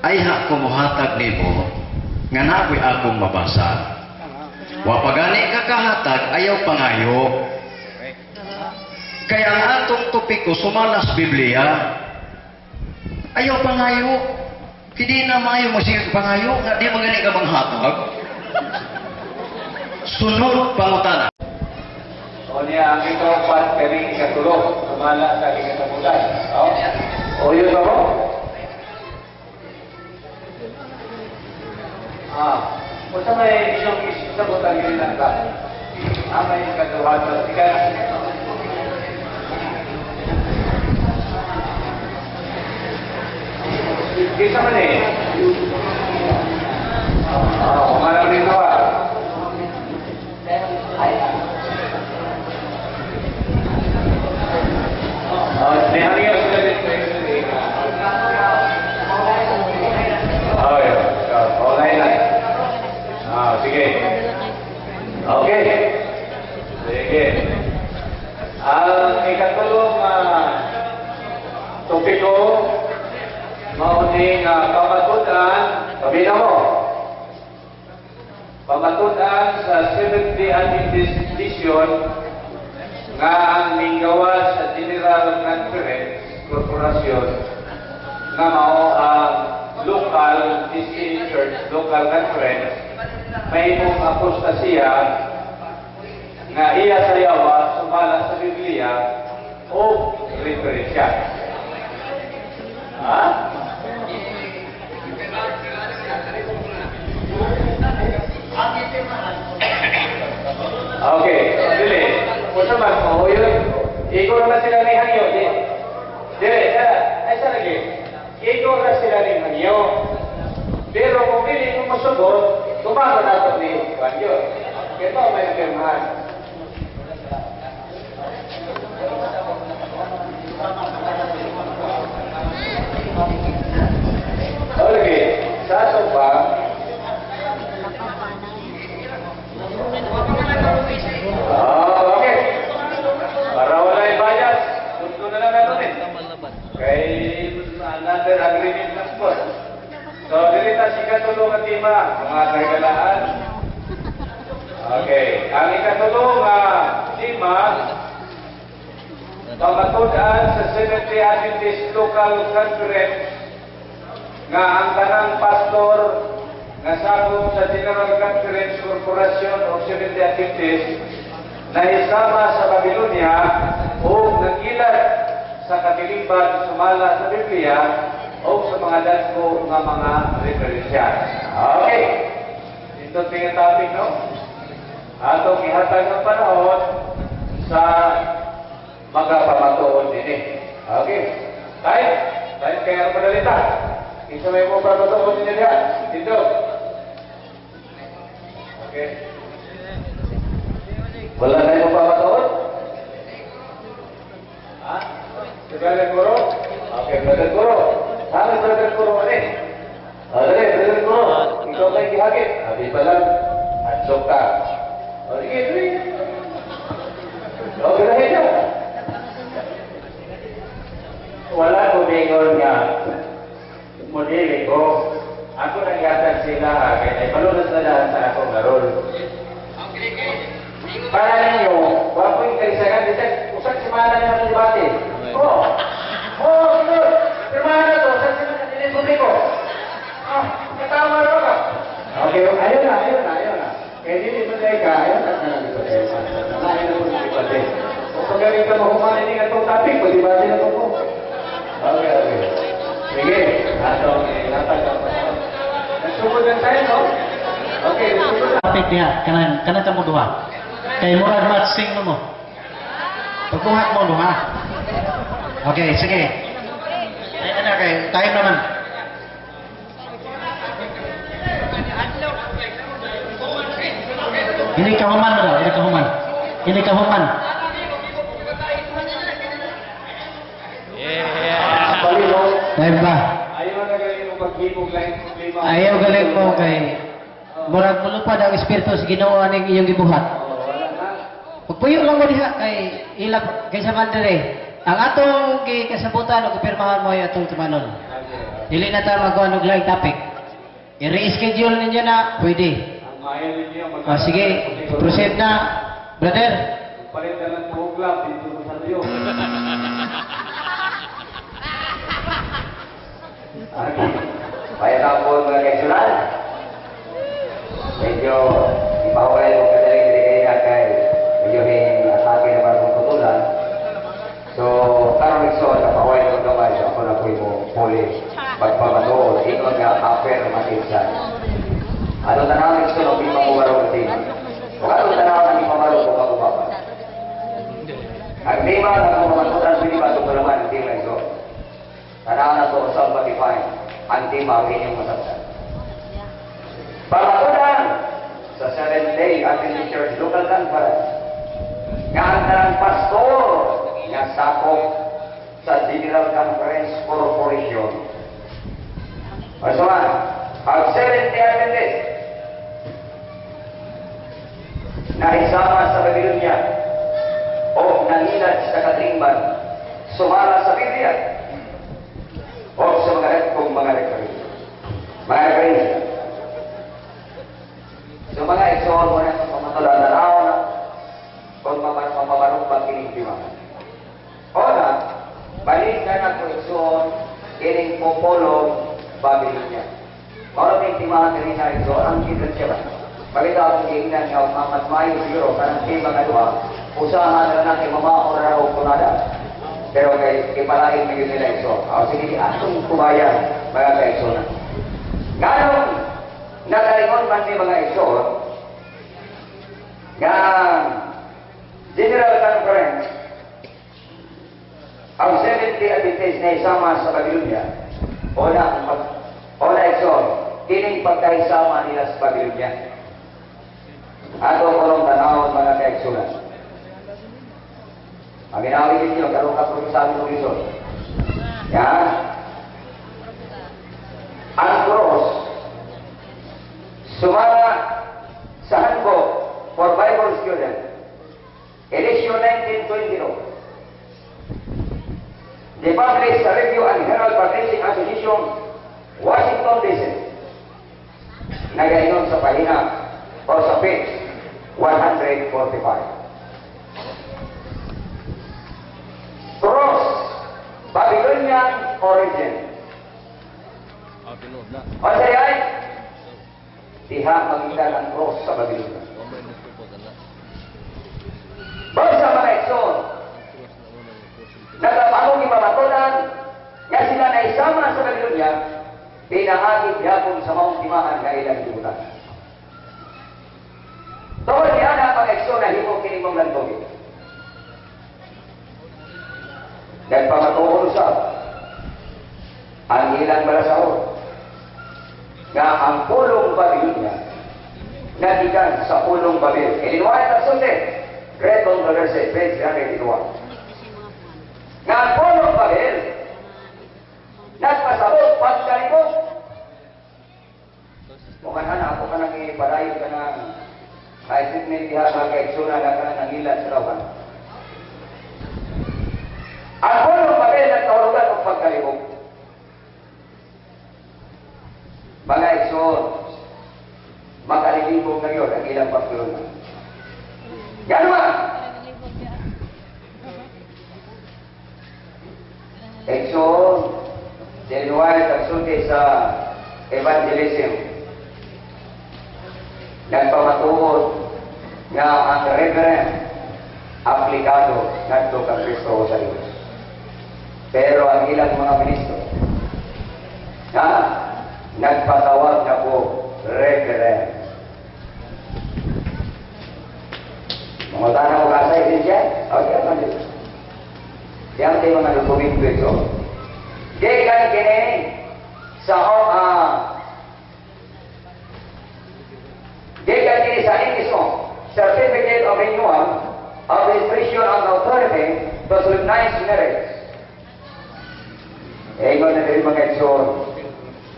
ay ha kumuhatag nimo nga naako'y akong mabasa. Wa pa gani ka kahatag, ayaw pangayo. Kaya ang atong topiko sumalas Biblia. Ayaw pangayo. Hindi na maayo mo siya pangayo nga di man gani ka manghatag. Sunod pangutana. O niya, ang ikaapat kaning ikatulo, sumala sa ikatapusan. O, o yun ba mo? Ah, unsa may inyong isabutan yun lang ba? Ah, may ikaduha sa ika. Kinsa man eh? Ah, kumarang nito ah. Oh, nihangyo sila dito. Oh, yun. Okay lang. Ah, sige. Okay. Sige. Ang ikatulong topiko, mao ning pamatud-an, sabi na mo, pamatud-an sa Seventh-day Adventist Mission nga ang minggawa sa General Conference Corporation nga mao ang local SDA Church Local Conference mahimong apostasiya nga iya sa yawa sumala sa Biblia o referensya. Ha? Okay, dili. Unsa man mo yun? Ikaw na sila ni Hangyo, di. Dili, sa ay sa lagi. Ikaw na sila ni Hangyo. Pero kung dili mo mosugot, tumago na to ni Hangyo. Kaya may napirmahan. Okay, sa ato pa, ah, okay. Para wala yung bias, punto na lang natin eh. Kay another agreement na po. So, dili ta si ikatulong nga tema, mga kaigalaan. Okay, ang ikatulong nga tema, pamatud-an sa Seventh-day Adventist Local Conference nga ang tanang pastor nga sakop sa General Conference Corporation of Seventh-day Adventist nahisama sa Babylonia o nagkilat sa katilingban sumala sa Biblia o sa mga dagko nga mga referensya. Okay. Ito tingin topic, no? Atong ihatag ang panahon sa mga pamatuon din eh. Okay. Time. Time kaya madalita. Isa may mo pamatuon ninyo diyan. Dito. Okay. Wala na yung pamatuon? Ha? Brother Kuro? Okay, Brother Kuro. Saan Brother Kuro ani? O, dali, Brother Kuro. Ikaw kay gihagit. Abi pa lang. Adlok ka. O, sige, dali. O, ganahin na. Wala ko mingon nga modeli ko. Ako nang yatag sila ha, kay naipalunas na daan sa akong garol. Para ninyo, wa ko yung kalisagan, bisag usak semana na natin debate. Oo. Oo, sunod. Pirmahan na to, usak semana dili publiko. Ah, katama ra ka. Okay, ayaw na, ayaw na, ayaw na. Kaya dili mo dahil ka, ayaw na na lang debate. Ayaw na mo debate. Kung pagaling ka mahumanin nga itong topic, pag-debate na ko. Okay. Sige, atong ilatag ang panahon. Nagsugod na tayo, no? Okay, nagsugod na. Topic niya, kanan kanan ka mo duha. Kay murag matching mo mo. Pagbuhat mo duha. Okay, sige. Ay na kay time naman. Hindi ka human mo daw, hindi ka human. Hindi ka human. Balilo. Time ba? Ayaw na galing mo paghimog lain problema. Ayaw galing mo kay murag mulupad ang espiritu sa Ginoo aning iyong gibuhat. Oh, wala na. Pagpuyo lang mo diha kay ilap kay sa man dire. Ang atong gikasabutan o gipirmahan mo ay atong tumanon. Okay. Dili na ta magkuhan og laing topic. I-reschedule ninyo na, pwede. Ang maayo ninyo, O sige, proceed na, brother. Palit na ng buhok dito sa tuyo. Okay. Kaya po mga kaisulan. Medyo ipahulay mo kadaling dili kay kay medyo hin atake na bagong tutulan. So, karon igsoon napahuway mo gamay, so ako na po mo puli pagpamatuod ingon nga affirmative siya. Ano tanaw igsoon og ipamubaro ang tema? O ano tanaw ang ipamaro kung magubapan? Ang tema nga kung mamatudan pwede ba itong kalaman ang tema igsoon? Tanaw na to sa ma-define ang tema ang inyong masabtan. Pamatudan sa Seventh Day Adventist Church Local Conference nga ang tanang pastor nga sakop sa General Conference Corporation. Pasuan, ang Seventh Day Adventist nahisama sa Babylonia o nangilad sa katilingban sumala sa Biblia o sa mga retkong mga referensya. Mga referensya. So mga igsoon mo na pamatulan na tao na kung mapamarong kining timahan. Una, balik na na ko igsoon kining popolong Babylonia. Mao na timahan kanina igsoon, ang kitod siya ba? Balita akong giingnan nga mas maayo siguro kanang tema nga duha, usahan na lang natin mamao ra og kunada. Pero kay ipalain na yun nila igsoon. O sige, atong kubayan mga kaigsoon. Nganong nagalingon man ni mga igsoon nga General Conference ang Seventh-day Adventist na isama sa Babylonia, ona igsoon, kining pagkaisama nila sa Babylonia. Ato kolong tanawon mga kaigsunan. Ang ginawin ninyo, karoon ka po sa amin ng. Yan. Ang cross, sumala sa Handbook for Bible Student, edition 1922. The published sa Review and Herald Publishing Association, Washington, D.C. Nagaingon sa pahina o sa page 145. Cross, Babylonian origin. O sa ay, diha mangita ang cross sa Babylonia. Basta mga igsoon, nagapamong ipamatunan nga sila na isama sa Babylonia, pinaagi gyapon sa maong timahan nga ilang gibutan. Tungod ni ana mga igsoon na himo kini mong landong. Nagpamatuon sa ang ilang balasahon nga ang pulong Babylonia nagikan sa pulong Babel. Ilinuway at sunde. Great controversy, page 381. Nga ang pulong Babel, nagpasabot pagkalibog. Mukhang na ako ka nang ipadayon ka ng kahit diha mga kaigsuonan na ka nang nangilat sa lawan. Ang pulong Babel nagkahulugan og pagkalibog. Mga igsoon, makalibog ngayon ang ilang pagtulungan. Gano'n ba? Igsoon, January tagsulti sa evangelism. Nagpamatuod nga ang reverend aplikado ngadto kang Kristo sa Dios. Pero ang ilang mga ministro na nagpatawag na po reverend. Mga tanong ko kasa iglesia? Okay, man dito. Diyan tayo mga dokumento ito. Gikan kini sa gikan kini sa mismo Certificate of Renewal of Registration of Authority to Solemnize Marriage. Ingon na diri mga igsoon.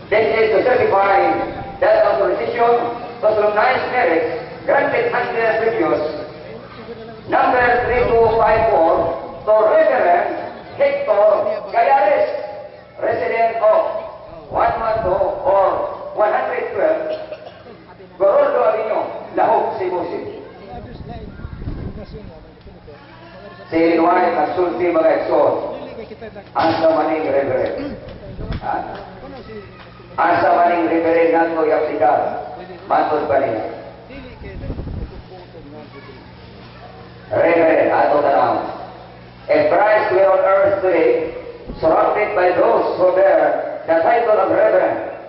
This is to certify that authorization to solemnize marriage granted under previous number 3254 to Reverend Hector Gallares, resident of 112 or 112 Gorordo Avenue, Lahug, Cebu City. Si White nagsulti mga igsoon, asa maning reverend? Ha? Asa maning reverend nato i-aplikar? Matod ba niya? Reverend, ato tanaw. If Christ were on earth today, surrounded by those who bear the title of reverend,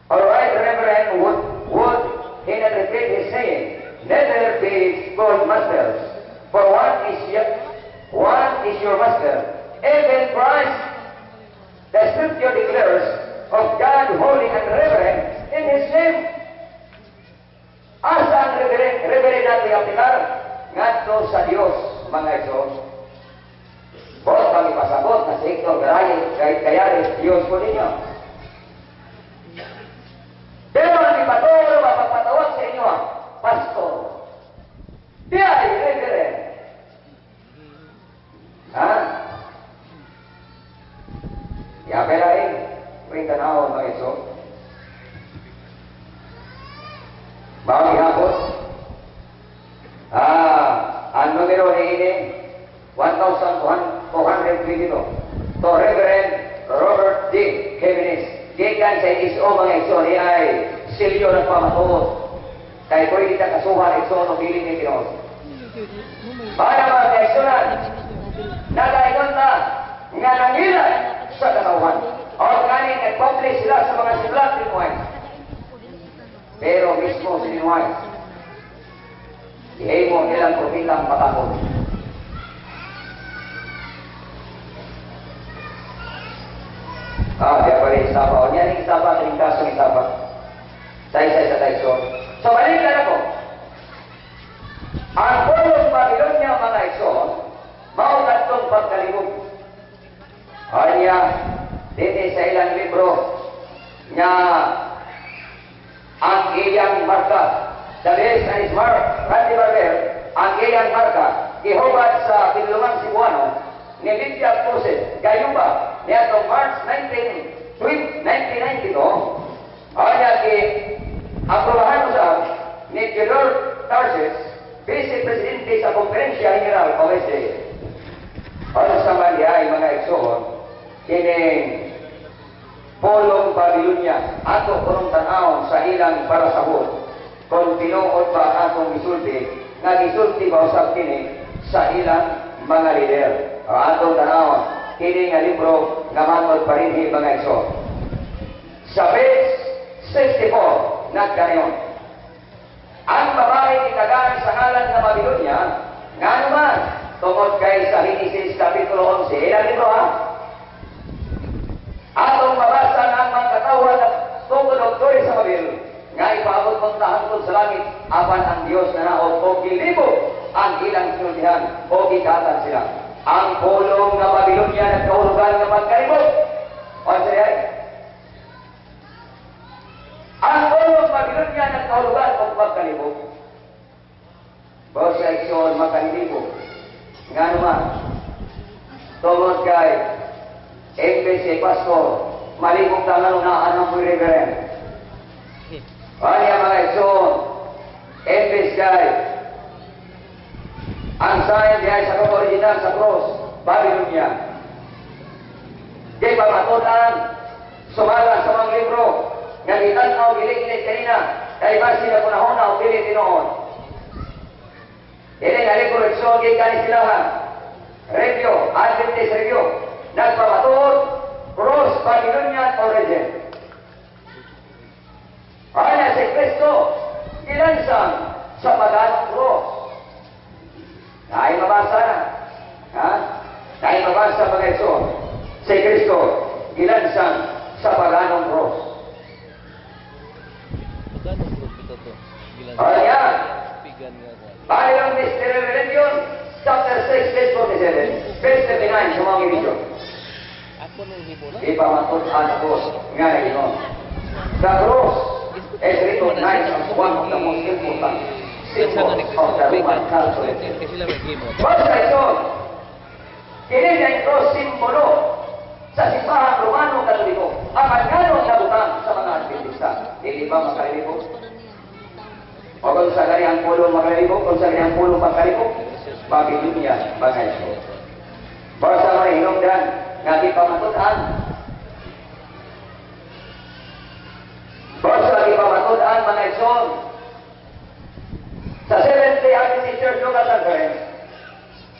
all right, reverend, would he not repeat his saying, "Never be called masters, for one is your master, even Christ"? The scripture declares of God holy and reverend in His name. Asa ang reverend natin aplikar? Ngadto sa Dios, mga igsoon. Bot bang ipasabot na si Hector Gallares, Dios po ninyo. Pero ang ipaturo, mapapatawag sa inyo, pastor. Di ay reverend. Ha? Yapelain, tuwing tanawon mga igsoon. Mao gihapon. Ang numero ni ini 1,222 to Reverend Robert D. Jimenez. Gikan sa ISO mga igsoon, ni ay silyo ng pamatuod. Kay pwede ka kasuhan igsoon o bilin ni Tinuod. Para mga kaigsuonan, nagaingon ta nga nangilat sa katawhan. O ngani nag-publish sila sa mga sinulat ni White. Pero mismo si White, gihimo nilang propetang matakot. Diya pala isapa. O niya ning isapa, kining kasong isapa. Sa isa-isa tayo. So, balikan ako. Ang pulong Babilonya mga igsoon, mao kadtong pagkalibog. Anya, dito sa ilang libro nga ang iyang marka, the best and his mark, Randy Barber, ang iyang marka, gihubad sa Pinulungang Cebuano, ni Lydia Puset, gayuba, niadtong March 19, 1992, anya ki aprobahan usab ni Theodore Tarses, Vice Presidente sa Konferensya General o SDA. Ano sa man diay mga igsoon, kining Polong Babilonya, ato kunong tan-awon sa ilang parasahod, kung tinuod ba atong gisulti, nga gisulti ba usab kini sa ilang mga lider. O atong tan-awon, kini nga libro nga matod parinhi mga igsoon. Sa page 64, nagkanayon. Ang babae gitagaan sa ngalan nga Babilonya, ngano man, tungod kay sa Henesis Kapitulo 11, ilang libro ha? Atong mabasa nga ang mga katawhan at tungod og duri sa Babel, nga ipaabot mong tahangkod sa langit, apan ang Dios na naot o gilibog ang ilang sinultihan o gikatan sila. Ang pulong nga Babylonia nagkahulugan nga pagkalibog. O siya? Ang pulong Babylonia nagkahulugan og pagkalibog. Basta igsoon, makalibog. Nga naman, tungod kay imbes si pastor, malibog tangan unaan ng reverend. Kanya, mga igsoon, imbes kay ang sign dihay sa original sa cross, Babylonia. Di pamatudan, sumala sa mga libro, nga gitan-aw giliglit kanina, kay basi na panahon na o dili tinuod. Ini nga libro, igsoon, gikan ni silahan. Review, Adventist Review, nagpamatuod, cross Babylonian origin. Kaya si Kristo, gilansang sa paganong cross. Dahil mabasa na. Ha? Dahil mabasa, mga igsoon. Si Kristo, gilansang sa paganong cross. Magkano cross ito to? Gilan. Kaya, Pigan nga ko. Babylon Mystery Religion, chapter 6, verse 47, verse 39, sa mga video. Ako nang himo na. Ipamatud-an ako nga nagingon. The cross is recognized as one of the most important symbols of the Roman culture. Kasi sila may himo. Basta ito, kini nga cross simbolo sa simbahan Romano Katoliko. Ang ngano nabutang sa mga Adventista. Dili ba makalibog? O kung sa gani ang pulong makalibog, kung sa gani ang pulong pagkalibog, Babylonia, mga ito. Basta may hinungdan, nga di pamatud-an. Basta di pamatud-an, mga igsoon, sa Seventh-day Adventist Church Local Conference,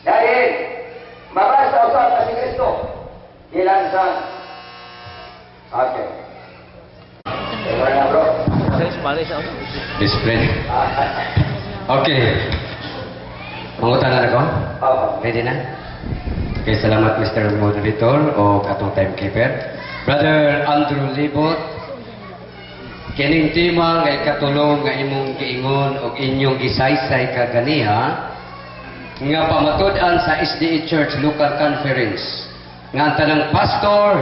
dahil mabasa usab na si Kristo, gilansang. Okay. Wala na, bro. Sa Spanish ako. Discipline. Okay. Mangutana na ko? Opo. Ready na? Okay, salamat, Mr. Moderator o atong timekeeper. Brother Andrew Libot, kining tema nga ikatulong nga imong giingon og inyong gisaysay kaganiha nga pamatud-an sa SDA Church Local Conference nga ang tanang pastor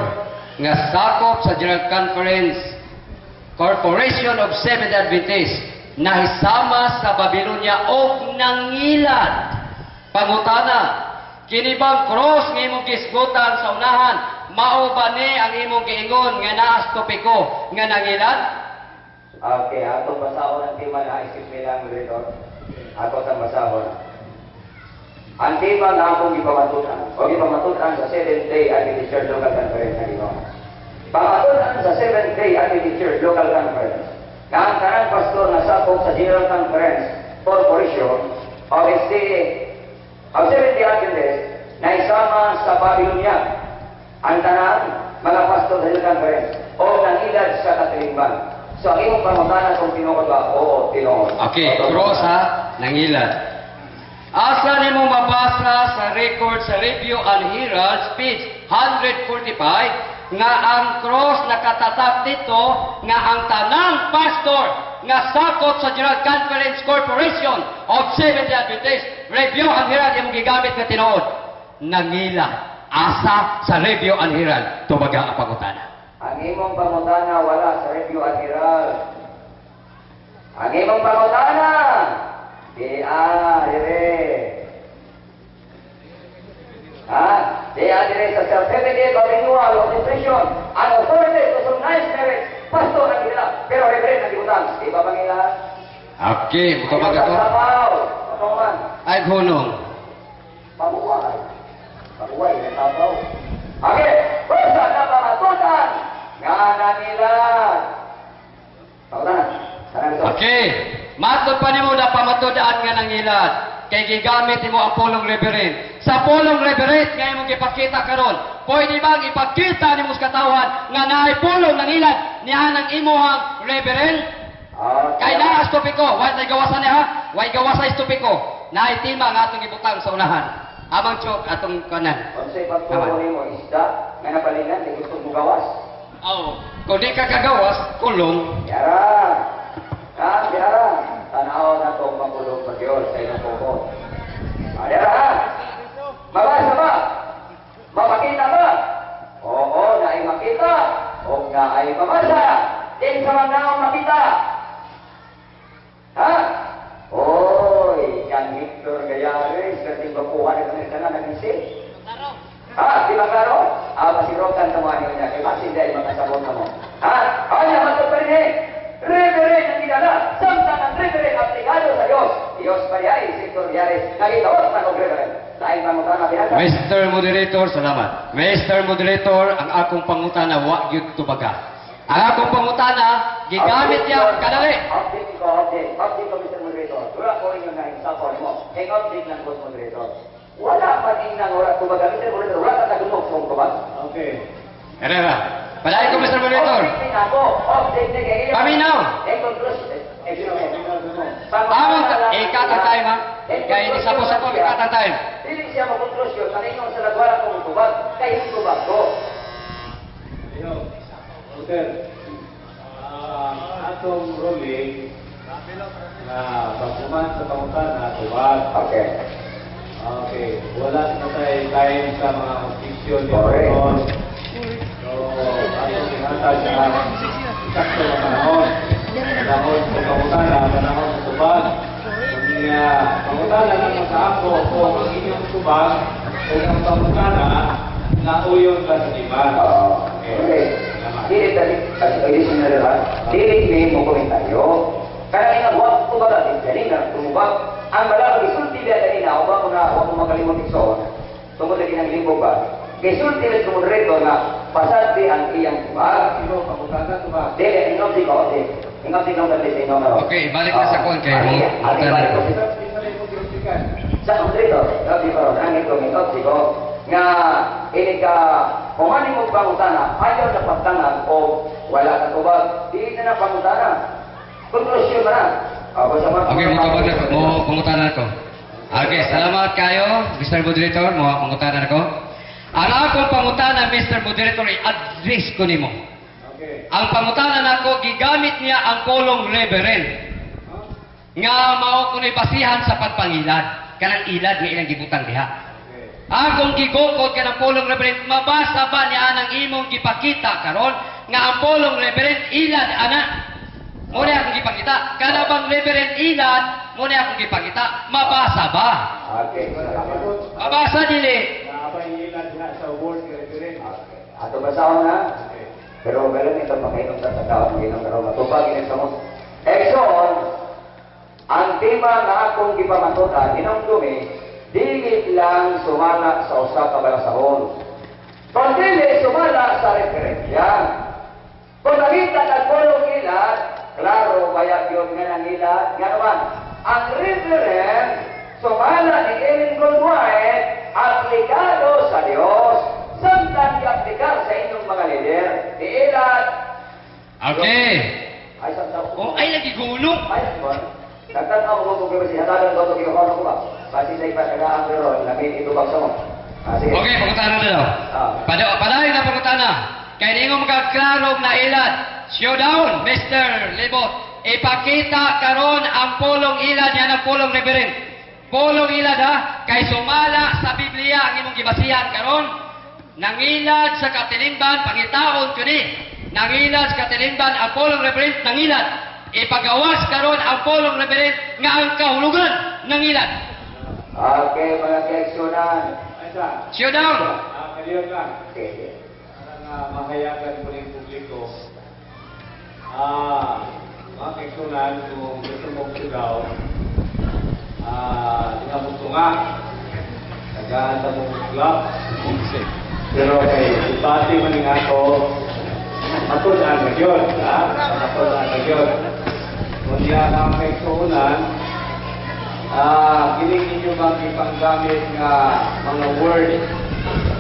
nga sakop sa General Conference Corporation of Seventh Adventist nahisama sa Babylonia og nangilad. Pangutana, kini bang cross nga imong gisgutan sa unahan, mao ba ni ang imong giingon nga naas topiko nga nangilad? Okay, atong basahon ang tema na, excuse me lang, moderator. Ako sa basahon. Ang tema nga akong gipamatunan, o gipamatunan sa Seventh Day Adventist Church Local Conference na ginoo. Pamatunan sa Seventh Day Adventist Church Local Conference, nga ang tanang pastor na sakop sa General Conference Corporation of SDA of Seventh Day Adventist na isama sa Babylonia. Ang tanan mga pastor sa General Conference o nangilad sa katilingban. So ang imong pangutana kung tinuod ba? Oo, tinuod. Okay, cross ha, nangilad. Asa nimo mabasa sa record sa Review and Herald, page 145, nga ang cross nakatatak dito nga ang tanang pastor nga sakop sa General Conference Corporation of Seventh Adventist, Review and Herald imong gigamit nga tinuod, nangilad? Asa sa Review and Herald? Tubaga ang pangutana. Ang imong pangutana wala sa Review and Herald. Ang imong pangutana, di ah, dire. Ha? Di ah, dire sa Certificate of Renewal of Registration and Authority to Solemnize Marriage. Pastor ang gila, pero reverend ang gibutang. Di ba pangila? Okay, mutubag ako. Sapaw. Ano man? Ay hunong. Pabuhay. Pabuhay, nagtapaw. Okay, basta na pamatutan, nga nangilad. Pangutana. Sarang ito. Okay. Matod pa nimo na pamatud-an nga nangilad. Kay gigamit nimo ang pulong reverend. Sa pulong reverend nga imong gipakita karon, pwede bang ipakita nimo sa katawhan nga naay pulong nangilad niya ng imuhang reverend? Okay. Kay naa sa topiko, way tay gawasan niya ha? Way gawasa sa topiko. Naay tema nga atong gibutang sa unahan. Amang chok atong kanan. Unsay pagtuo nimo isda nga napalinan di gusto mo gawas? Oh, kung di ka kagawas, kulong. Yara. Ha, yara. Tanaw na to makulong pa Dios sa inyong kuko. Ah, yara ha. Mabasa ba? Victor Gallares, kating bakuhan ng Amerikana, nag-isip. Ha? Di ba klaro? Ah, masirokan sa mga niya. Kay basin dahil makasabot na mo. Ha? Ay, naman pa rin eh. Reverend ang gidala. Samtang ang reverend aplikado sa Diyos. Diyos pa ay, Victor Gallares. Nagitawag man og reverend. Dahil pangutana binasa. Mr. Moderator, salamat. Mr. Moderator, ang akong pangutana wa gyud tubaga. Ang akong pangutana, gigamit niya kadali. Update ko, update. Update ko, Mr. Moderator. Wala ko inyo na yung mo. Kay update lang ko, Moderator. Wala pa din nang ora tubaga. Mr. Moderator, wala ka tagumok sa tubag. Okay. Herrera. Padayon ko, Mr. Moderator. Update din ako. Update din kay Paminaw. In conclusion, Among ikat ang time ha. Kay ni sa ko ikat ang time. Dili siya mo konklusyon, kaninong sa lagwara ko tubag, kay tubag ko. Ayo. Sir, atong ruling na pagkuman sa pangutana, tubag. Okay. Okay. Wala na tayo time sa mga objection ni Correct. Ron. So, atong tinatag sa sakto na panahon. Panahon sa pangutana, panahon sa tubag. Kung pangutana lang makaako kung ang inyong tubag o ang pangutana nauyon ba sa iba. Okay. Dili dali, kasi na diba? Dili ni mo komentaryo. Kaya nga wa ko ba dali na tumubag. Ang bala gisulti biya kanina o ba ko na wa ko makalimot igsoon. Tungod lagi nang linggo ba. Gisulti rin sa moderator na pasad ang iyang tubag. Sino pangutana tubag? Dili ingom si ko, di. Ingom si ko dali sa ingom na. Okay, balik na sa kuwan kay Ali, balik ko. Sa moderator, di ba ang ito ingom si ko nga ini ka kung ano mo pangutana, ayaw na pagtangan o wala ka tubag, di na na pangutana. Konklusyon ba na? O, basta Okay, mo tubag na ko, mo pangutana ko. Okay, salamat kayo, Mr. Moderator, mo pangutana ko. Ang akong pangutana, Mr. Moderator, i-address ko nimo. Okay. Ang pangutana nako gigamit niya ang pulong reverend nga mao kuno'y basihan sa pagpangilad kanang ilad nga ilang gibutang diha. Okay. Akong gigukod kanang pulong reverend, mabasa ba niya anang imong gipakita karon nga ang pulong reverend ilad ana? Mo ni akong gipakita. Kana bang reverend ilad mo ni akong gipakita? Mabasa ba? Okay, salamat. Mabasa dili. Naabay ilad diha sa word reference. Okay. Ato basahon na. Okay. Pero meron ito pakainom sa tagkaon, ginong karon matubag ini sa mo. Exon, ang tema nga akong gipamatutan, hinumdumi, dili lang sumala sa usa ka balasahon. Kung dili sumala sa referensya. Kung nakita kag pulong ilad, klaro bayag yun nga nangilad, nga naman, ang reference sumala ni Ellen Goldwhite, aplikado sa Dios, samtang giaplikar sa inyong mga lider, ni ilad, Okay. ay samtang Oh, ay lagi gulong. Ay, ba? Nagtanaw ko kung kasi hatagan ko ito ko ba? Basi sa ipatagaan pero lamin ito sa mo. Ah, sige. Okay, pangutana na daw. Ah. Padayon na pangutana. Kay ningo magkaklarong na ilad. Showdown, Mr. Libot. Ipakita karon ang pulong ilad yan ang pulong reverend. Pulong ilad ha, kay sumala sa Biblia ang imong gibasihan karon. Nangilad sa katilingban, pangitaon kini. Nangilad sa katilingban ang pulong reverend nangilad. Ipagawas karon ang pulong reverend nga ang kahulugan nangilad. Okay, mga keeksunan. Ay sa. Showdown. Kaliyon lang. Okay, sige. Para nga mahayagan ko ng publiko. Mga kaigsunan, kung gusto mong sugaw, di ka mong tunga. Tagaan sa mong club. Pero kay ipati man nga ako, matun-an na yun. Ha? Matun-an na yun. Kunya mga kaigsunan, kining inyo bang ipanggamit nga mga word,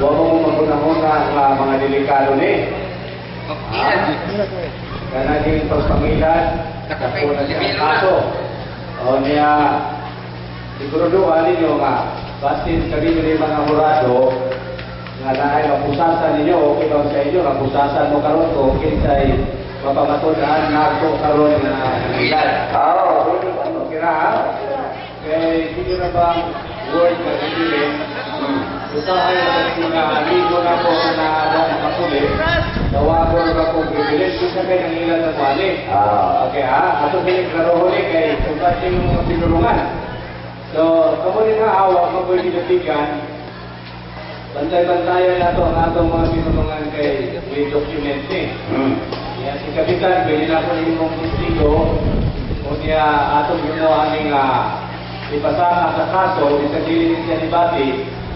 wa mo magunahuna nga mga delikado ni. Ilad. Kana din pagpangilan, dako na siya ang kaso. O niya, siguraduhan ninyo nga, basin kami ni mga hurado, nga naay mapusasan ninyo, okay ba sa inyo, mapusasan mo karon kung kinsay mapamatudan nga ako karon nga nangilan. Oo. Okay ra, ha? Kay hindi na bang word na hindi usahay na kasi nga amigo na ko na makuli, tawagon ka kong bibilin, kung sa kay nangilan na wali. Ah. Okay ha? Ato sila klaro huli kay kung yung mga pinulungan. So, kamo rin nga awa, maboy ginapigan, bantay-bantayan nato ang atong mga pinulungan kay we document eh. Yan, si Kapitan, pwede na po imong testigo kung niya atong ginawa aning ipasaka sa kaso, sa dili niya ni Bati,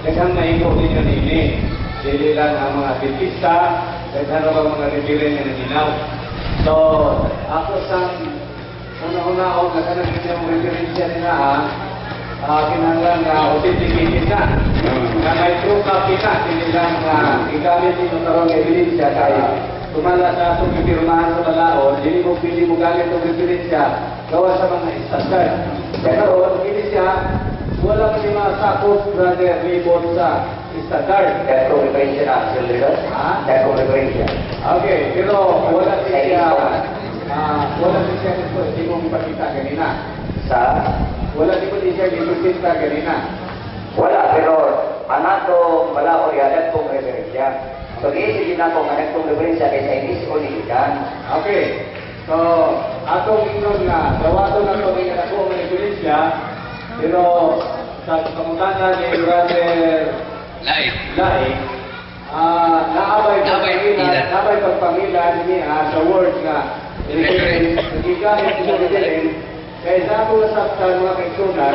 daghang naigo ninyo nini. Dili lang ang mga Adventista, daghan ra bang mga reverend nga nanginaw. So, ako sa una-una o nga kanang inyong referensya nila ha, kinahanglan nga authenticated na. Nga may true copy na, dili lang nga gigamit ninyo karon nga ebidensya kay tumala sa atong gipirmahan sa balaod, dili mo pili mo gamit og referensya gawa sa mga standard. Kaya karon kini siya wala man ni masakop, Brother Libon, sa standard. Dahil referensya na, Sir Lilo. Ha? Dahil referensya. Okay, pero wala siya gusto hindi mo ipakita ganina. Sa Wala di ko siya gipresenta ganina. Wala, pero ang ato balaod ya kong referensya. So, giisip din ako nga nagtong referensya kay sa inis o gikan. Okay. So, atong ingnon nga, dawaton na ito nga ako ang referensya, pero sa pangutana ni Brother Laik. Laik, naabay Naabay pagpangilan, ilan. Naabay pagpangilan niya sa word nga Reference. gigamit sa reverend, kay sa ako nasabtan, mga kaigsunan,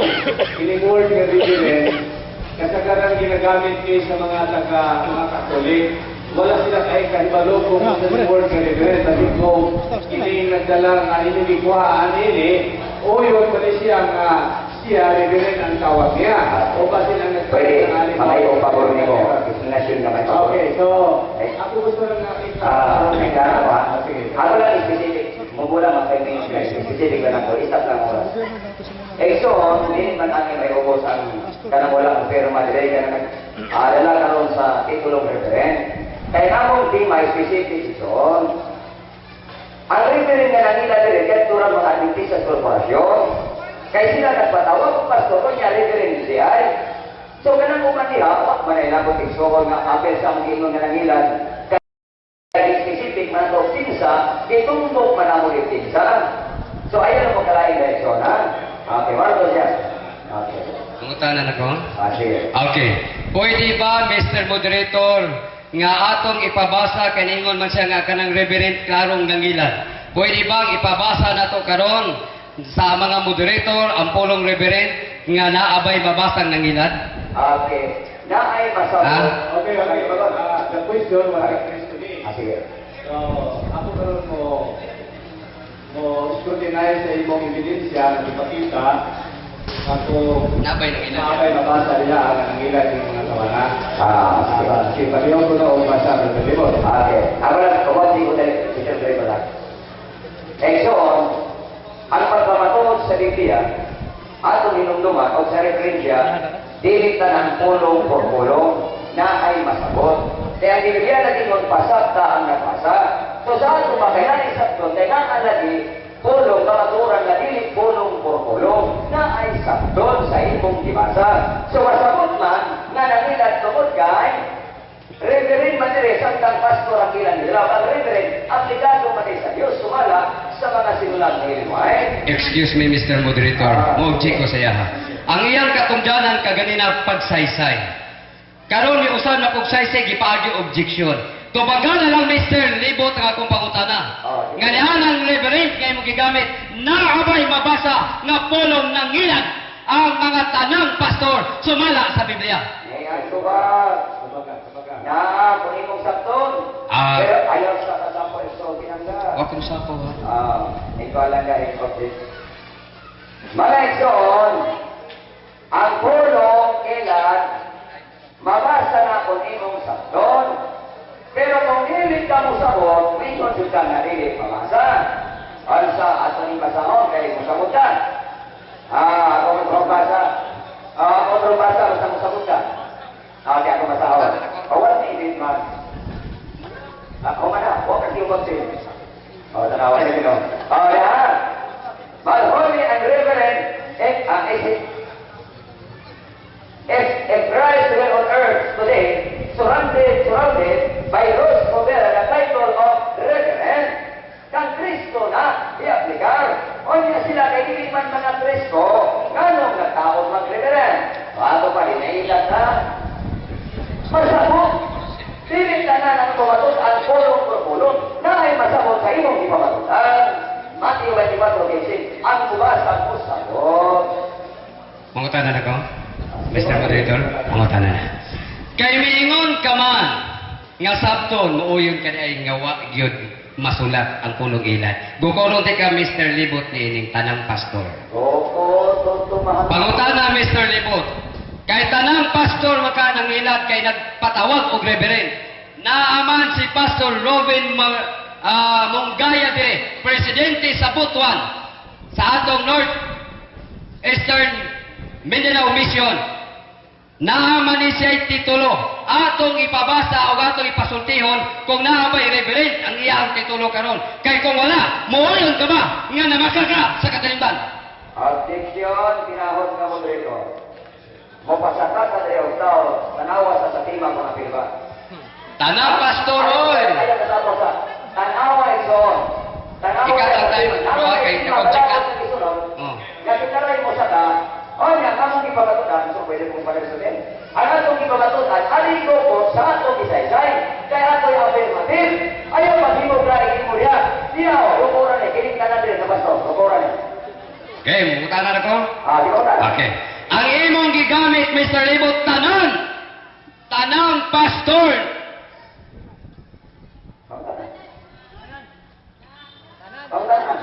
kining word nga reverend, kasagaran ginagamit ni sa mga taga mga Katolik. Wala sila kay kahibalo kung sa word nga reverend. Sabi ko, ini nagdala nga ini gikuhaan ini, o yun pala siya nga siya reverend ang tawag niya. O ba sila Pwede, nagdala mga pabor nimo. Explanation na may pabor. Okay, so ako gusto lang nakita. Ah, klaro ha. Sige. Ako lang specific. Mumula man kay me specific lang ako. Isap lang oras. Eh, so, hindi man ang may ubos ang kanang walang pirma dire ka na nag dala karon sa titulong reverend. Kay among tema specific ison. Ang reverend nga nangila dire kadto ra mga Adventista korporasyon. Kay sila nagpatawag pastor ko niya reverend siya. So kanang uman diha, wa man ay nabot igsuon nga apel sa among giingon nga nangilan. Kay specific man to kinsa, gitumbok man amo kinsa. So ayaw mo kalain direksyon ha. Okay, Marco siya. Okay. Pangutana na ko? Ah, sige. Okay. Pwede ba, Mr. Moderator, nga atong ipabasa kaningon man siya nga kanang reverend klarong nangilan? Pwede bang ipabasa nato karon sa mga moderator ang pulong reverend nga naabay mabasang nangilan? Okay. Naay masabot. Ha? Okay. The question was addressed to me. Ah, sige. So, ako karon mo mo scrutinize sa imong ebidensya na ipakita ako Naabay nangilan. Naabay mabasa nila ang nangilan ng mga tawana. Ah, sige. Sige, palihog ko na o basa ng libon. Okay. Ako lang, kumoti ko dali. Mr. Driver lang. Eh, so, ang pagpamatuod sa Biblia, atong hinumduman o sa referensya, dili tanan pulong por pulong na ay masabot. Kaya ang Biblia naging pasabta ang nabasa. So sa ato makailangan sabton, kay naa lagi pulong kamatuoran nga dili pulong por pulong na ay sabton sa imong gibasa. So masabot man nga nangilat tungod kay reverend man dire samtang pastor ang ilan nila. Ang reverend, aplikado man sa Dios sumala sa mga sinulat ni Ellen White. Excuse me, Mr. Moderator. Mo-object ko sa iya ha. Ang iyang katungdanan kaganina pagsaysay. Karon ni usan na pagsaysay gipaagi objection. Tubagan na lang, Mr. Libot, ang akong pangutana. Oh, sige. Nga niya ang reverend nga imong gigamit naabay mabasa nga pulong nangilan ang mga tanang pastor sumala sa Biblia? Ngayon, ba? Tubaga, tubaga. Na, kung imong sabton. Ah. Pero ayaw sa kasapo iso kinangga. Wa kong sapo ha. Ah, ikaw lang dahil object. Mga igsoon, ang pulong kailan mabasa na kung imong sabton. Pero kung dili ka mo sabot, mingon jud ka nga dili mabasa. Ano sa ato ni basahon kay mosabot ka. Ah, ako mo basa. Ah, ako mo basa basta mosabot ka. Ah, di ako basahon. Oh, wala ni edit man. Ako man na, wa ka yung konti. Oh, tanawa niyo no. Oh, yeah. But holy and reverend, if Christ were on earth today, surrounded by those who bear the title of reverend, kang Kristo na i-aplikar. O niya sila kay dili man mga Kristo, nganong nagtawag Mataod mag-reverend. Ato pa, hinailan na. Masabot. Dili tanan ang pamatud-an pulong por pulong. Na ay masabot sa imong ipamatud-an. Matthew 24:15. Ang bugas ang usabot. Mangutana na ko, Mr. Moderator, mangutana na. Kay miingon ka man, nga sabton, muuyon ka ay nga wa gyud masulat ang pulong ilad. Gukoron ti ka, Mr. Libot, ni ining tanang pastor. Oo, tutumahan. Pangutana, Mr. Libot, kay tanang pastor maka nang ilad kay nagpatawag og reverend. Naaman si Pastor Robin Mongaya dire, presidente sa Butuan sa atong North Eastern Mindanao Mission. Naaman ni siya titulo. Atong ipabasa o atong ipasultihon kung naa ba'y reverend ang iyang titulo karon. Kay kung wala, muoyon ka ba nga namaka ka sa katalingban? Objection, tinahod nga moderator. Mopasaka sa diri og tao, tanawa sa tema mga pirma. Tanang pastor, oy! Ayaw katapos sa tanawa igsoon. Tanawa Ikaw ang tayo, bro, kay nag-object ka. Oh. Nga kitaray mo sa ka, o niya, kamong ipamatudan, so pwede mong panersutin. Ang atong ipamatudan, aligo ko sa atong isaysay, kay ato'y affirmative. Ayaw maghimog ra imo diha. Diha, o, rukuran ni, kining tanan diri sa pastor, rukuran ni. Okay, mangutana na ko. Ah, di ba? Okay. Ang imong gigamit, Mr. Libot, tanan. Tanang pastor. Pangutana. Pangutana.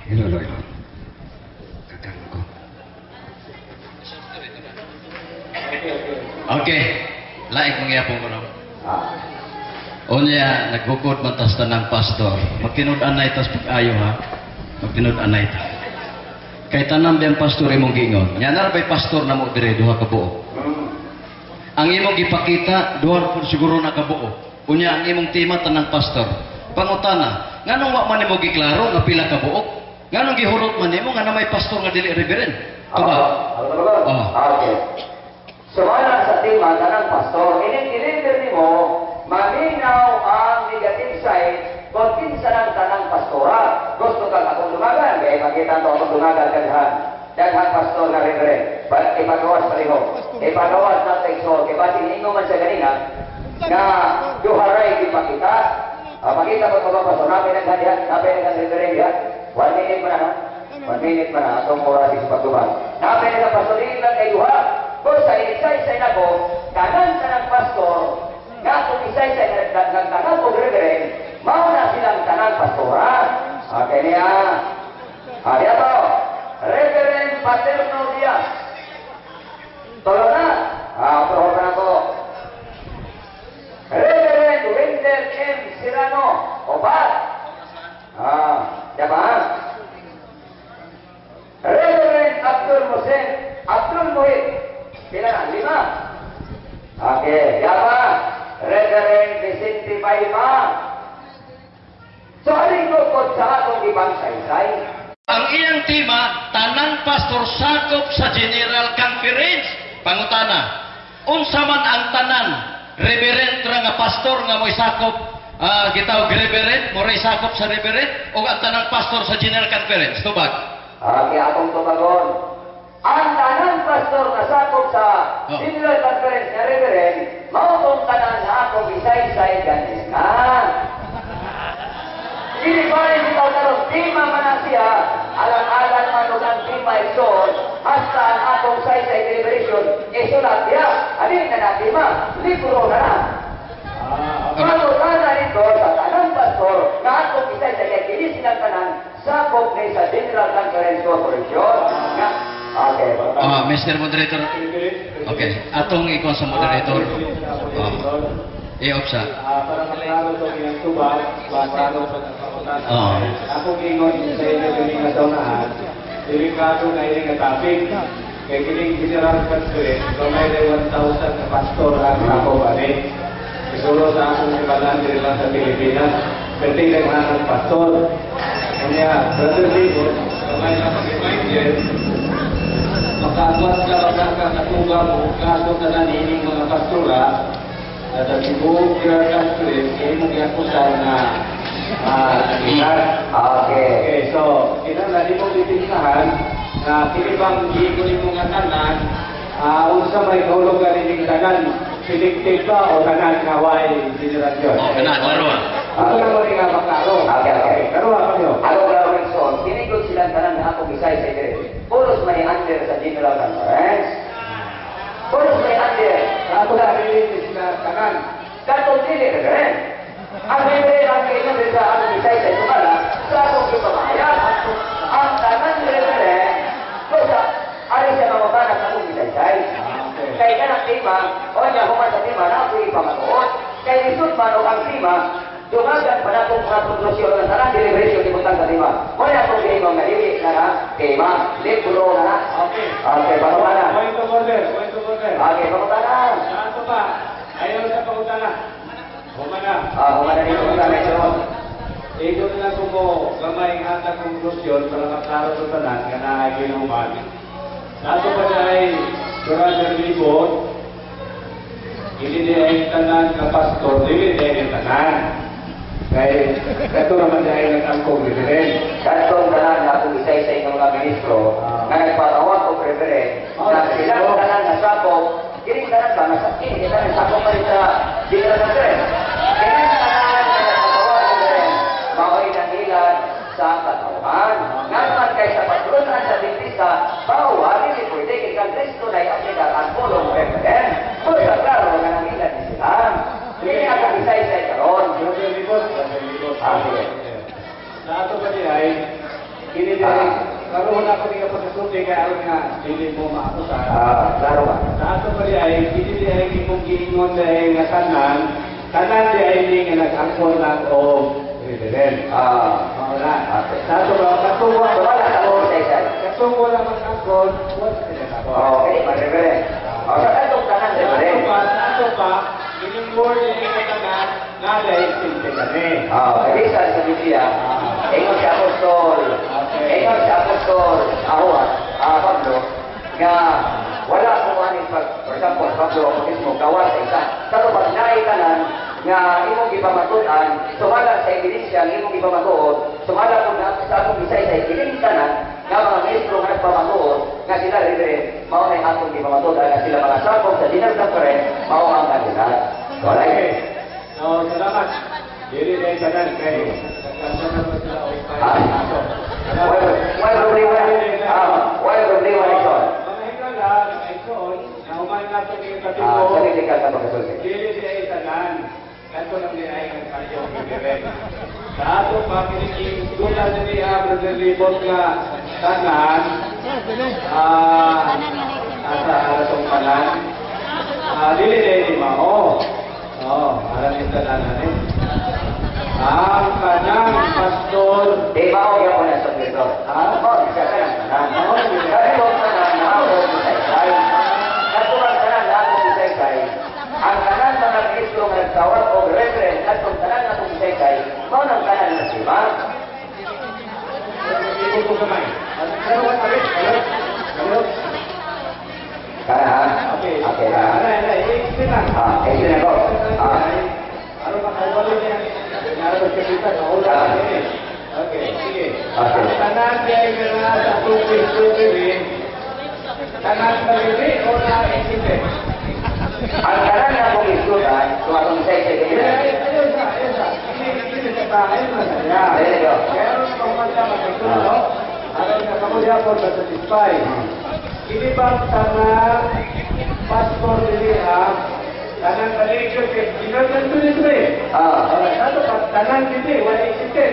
Hello, hello. Kakang ko. Okay. Laik mangyapon ko no. Ah. Unya, nagbukod man tas tanang pastor. Magtinud-anay tas pag-ayo ha. Magtinud-anay ta. Kay tanan biyang pastor imong giingon. Nya na bay pastor na mo dire duha ka buo. Ang imong gipakita duha pud siguro na ka buo. Unya ang imong tema tanang pastor. Pangutana, nganong wa man nimo giklaro nga pila ka buok? Nganong gihurot man nimo nga na may pastor nga dili reverend? Tuba. Oh. Okay. Sumala sa tema tanang pastor, ining deliver nimo maminaw ang negative side kung kinsa ng tanang pastora. Gusto kang akong dumagan, kaya makita to akong dumagan daghan. Daghan pastor na reverend. Ipagawas pareho. Ipagawas na sa igsoon. Kaya basin ingo man siya ganina, na duharay ipakita. Makita ko ito pastor, namin ang diha, namin ang reverend diha. 1 minute pa na ha? 1 minute pa na, atong oras sa pagduman. Namin ang pastor, dili lang kay duha. Kung sa isaysay na ko, kanan sa ng pastor, nga kung isaysay nagtanang og reverend, mao na silang tanang pastora. Okay niya. Diya to. Reverend Paterno Diaz. Tulo na. Tulo na ko. Reverend Wendell M. Serrano. Opat. Diya ba? Reverend Abdul Musen, Abdul Muhit. Pila na? 5. Okay, diya ba? Reverend Vicente Bayma. So, alin ko sa atong ibang saysay? Ang iyang tema, tanang pastor sakop sa General Conference. Pangutana, unsa man ang tanan reverend ra nga pastor nga mo'y sakop, gitawag reverend, mo ray sakop sa reverend, o ang tanang pastor sa General Conference? Tubag. Okay, atong tubagon. Ang tanang pastor na sakop sa General Conference na reverend, mao tong tanan na atong isaysay ganina. Dili ba rin ikaw karon, tema man na siya, alang-alang man og ang tema igsoon, hasta ang atong saysay deliberation, isulat niya. Alin na na tema? Libro na na. Mangutana nito sa tanang pastor na atong isaysay kay kini silang tanan sakop ni sa General Conference Corporation. Nga, okay. Mr. Moderator. Okay, atong ikaw sa moderator. I-off sa. Para maklaro ito iyang tubag, maklaro sa pangutana. Ako gingon sa inyo kini nga saunahan, delikado na ini nga topic. Kay kining General Conference, gamay na 1,000 na pastor ang sakop ani. Isulo sa akong sibalan diri lang sa Pilipinas, pwede daghan ang pastor. Kanya, Brother Libot, gamay lang mag-remind makaagwat ka, baka ka katubang o kaso tanan ining mga pastora, Sa tibuok General Conference, kaya mo giakusan na nangilan. Okay. Okay, so, kinahanglan imong dipinsahan na kini bang giingon mo nga tanan, unsa may kahulugan ining tanan, selected ba o tanan nga way generasyon? Oh, kana, klaro ah. Ako na mo rin nga maklaro. Okay. Klaro ako niyo. Ako klaro Wilson, kini gud silang tanan nga ako bisay sa dire. Pulos may under sa General Conference. Pulos may under. Ako na dili sila tanan. Katong dili, reverend. Ang reverend ang kailan sa akong bisay sa sumala, sa akong gipamahayag. Ang tanan reverend, so sa ari sa pamabana sa akong bisaysay. Kay kanang tema, o niya human sa tema na ako ipamatuod. Kay lisod man og ang tema, dumagan pa na akong mga konklusyon ng tanan deliberation ibutang sa tema. Mo na akong giingon nga dili na na tema, libro na na. Okay. Okay, pangutana. Point of order, point of order. Okay, pangutana. Saan pa ba? Ayaw sa pangutana. Human na. Ah, human na dito, pangutana ito. Igo na lang ko mo gamay nga hatag konklusyon para maklaro sa tanan nga naay ginuman. Nato pa ay Brother Libot, dili di ay tanan nga pastor, dili di ay tanan. Kay kato naman di ay nag-angkong reverend. Katong tanan nga akong isay-isay nga mga ministro nga nagpatawag og reverend na sila tanan nga sakop, kini tanan ba nga sa kini tanan sakop pa rin sa General Conference. Kini tanan nga nagpatawag og reverend mao'y nangilan sa katawhan. Nga naman kay sa patrunan sa Adventista, bawal dili pwede kay kang Kristo na i-aplikar ang pulong reverend. Basta klaro nga nangilan ni sila. Kini akong isay-isay karon. Brother Libot, Brother Libot. Ah, sige. Sa ato pa di ay, kini di ay, karoon ako di ka pagkasulti kay aron nga dili mo maakusan. Ah, klaro ba? Sa ato pa di ay, kini di ay imong giingon di ay nga tanan, tanan di ay ni nga nag-angkon lang o reverend. Ah, Mao na. Okay. Sa ato ba, katong wa, Wala sa akong isay-isay. katong wala mag-angkon, wala sila na. Okay, pa reverend. Oh, sa katong tanan Sa ato reverend. pa, sa ato pa, kining word ni nga tanan, nalay simple kami. Ah, bisan sa Biblia, ingon si Apostol, ingon si Apostol, ako Pablo, nga wala ko ani pag, for example, Pablo ako mismo gawa sa isa. Pero pag naay tanan nga imong gipamatuan, sumala sa ebidensya nga imong gipamatuod, sumala kung na sa atong isay-isay kining tanan nga mga ministro nga nagpamatuod nga sila reverend, mao na atong gipamatuod nga sila mga sakop sa General Conference, mao ang kanila. Wala. Okay. So, salamat. Dili na yung tanan kay nagkanta naman sila o Ah. Why problema? Ah, why problema ito? Mga higala, mga igsoon, nahuman nato ni Ah, Katipo, sarili ka sa pagkasulti. dili di ay tanan. Kato lang di ay ang kayong reverend. Sa ato pa, kiniking doon na niya, Brother Libot nga tanan, asa atong tanan, dili di ay mao. Oh, alam ni tanan na. Ang kanang pastor, Di ba o yan na sa dito? Ha? Oh, siya ka ng tanan. Kato ang tanan na ako isay-isay. Kato ang tanan na ako isay-isay. Ang tanan mga ministro nga nagtawag og reverend katong tanan na akong isay-isay, mao nang tanan na siba. Ibig ko kamay. Pero what are it? Hello? Hello? Kaya ha? Okay. Okay na. Ano, ano, i-explain lang. Ah, explain ako. Ah. Ano ba, kawalo niya? Naroon sa kita, kawalo niya. Okay, sige. Okay. Ang tanan niya ay nga sa tubig tubig. Tanan ba dili o na existe? Ang tanan na akong isgutan, kung akong isay-isay kanina, Ayun sa, ayun sa. Hindi, hindi sa ayun na saya. Ayun, ayun. Kaya ron sa pamanta, magkasulo, no? Aron nga kamo yapon, masatisfy. Ini bang tanan pastor dili ha? Tanan religion kay ginagdan to dito eh. Ah. Alright, ato pa tanan dili wala existe.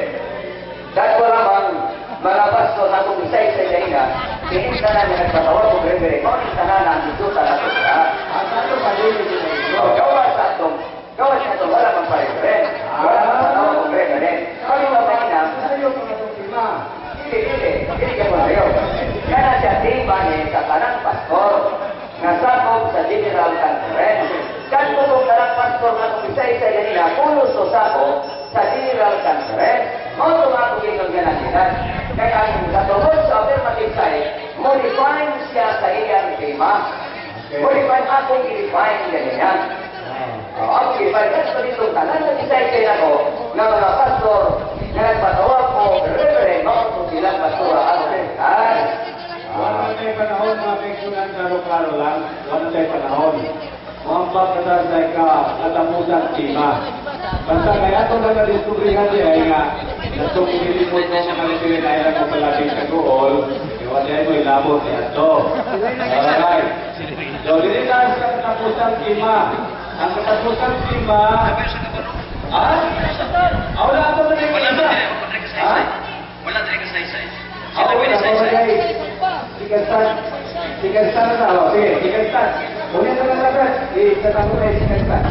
Kadto lamang mga pastor na akong isay-isay kanina, kining tanan nga nagpatawag og reverend, mao ning tanan na ang isutan nato sa. Ang ato pa dili dili. Oh, gawa sa atong wala mang pa-reverend. Wala mang patawag og reverend. Kami nga kanina, Sayo pa katong tema. dili, dili, dili ka mo sayo. Kana siya tema ni sa tanang pastor nga sakop sa General Conference. Kadto kong tanang pastor nga akong isay-isay kanina, pulos o sakop sa General Conference. Mao to nga akong ingon nga nangilan. Kaya ang sa tungod sa affirmative side, mo define siya sa iyang tema. Okay. Mo define akong i-define ganyan. Oh, okay, pagkat sa dito, tanan sa kisay nako, nga mga pastor, nga nagpatawag ko, reverend, mao sila pastora Anglican. Wala na panahon mga kaigsunan, klaro-klaro lang. Wala na panahon. Muambak ka ta sa katapusan tema. Basta kaya ito lang na-discoveryhan niya ay nga, natong inilimot mo mga reverend ay lang kung palaging sa goal, iwan niya mo ilabot niya ito. Alright. So, dili na sa katapusan tema. Ang katapusan tema, ah? Ah, wala ako na Wala isa. ba dire kasay-say? Wala dire kasay-say. Ah, Sila wala pwede ako say-say. Sigastan. Sigastan na tao. Sige, sigastan. Ulit na lang natin. Itatako na yung sigastan.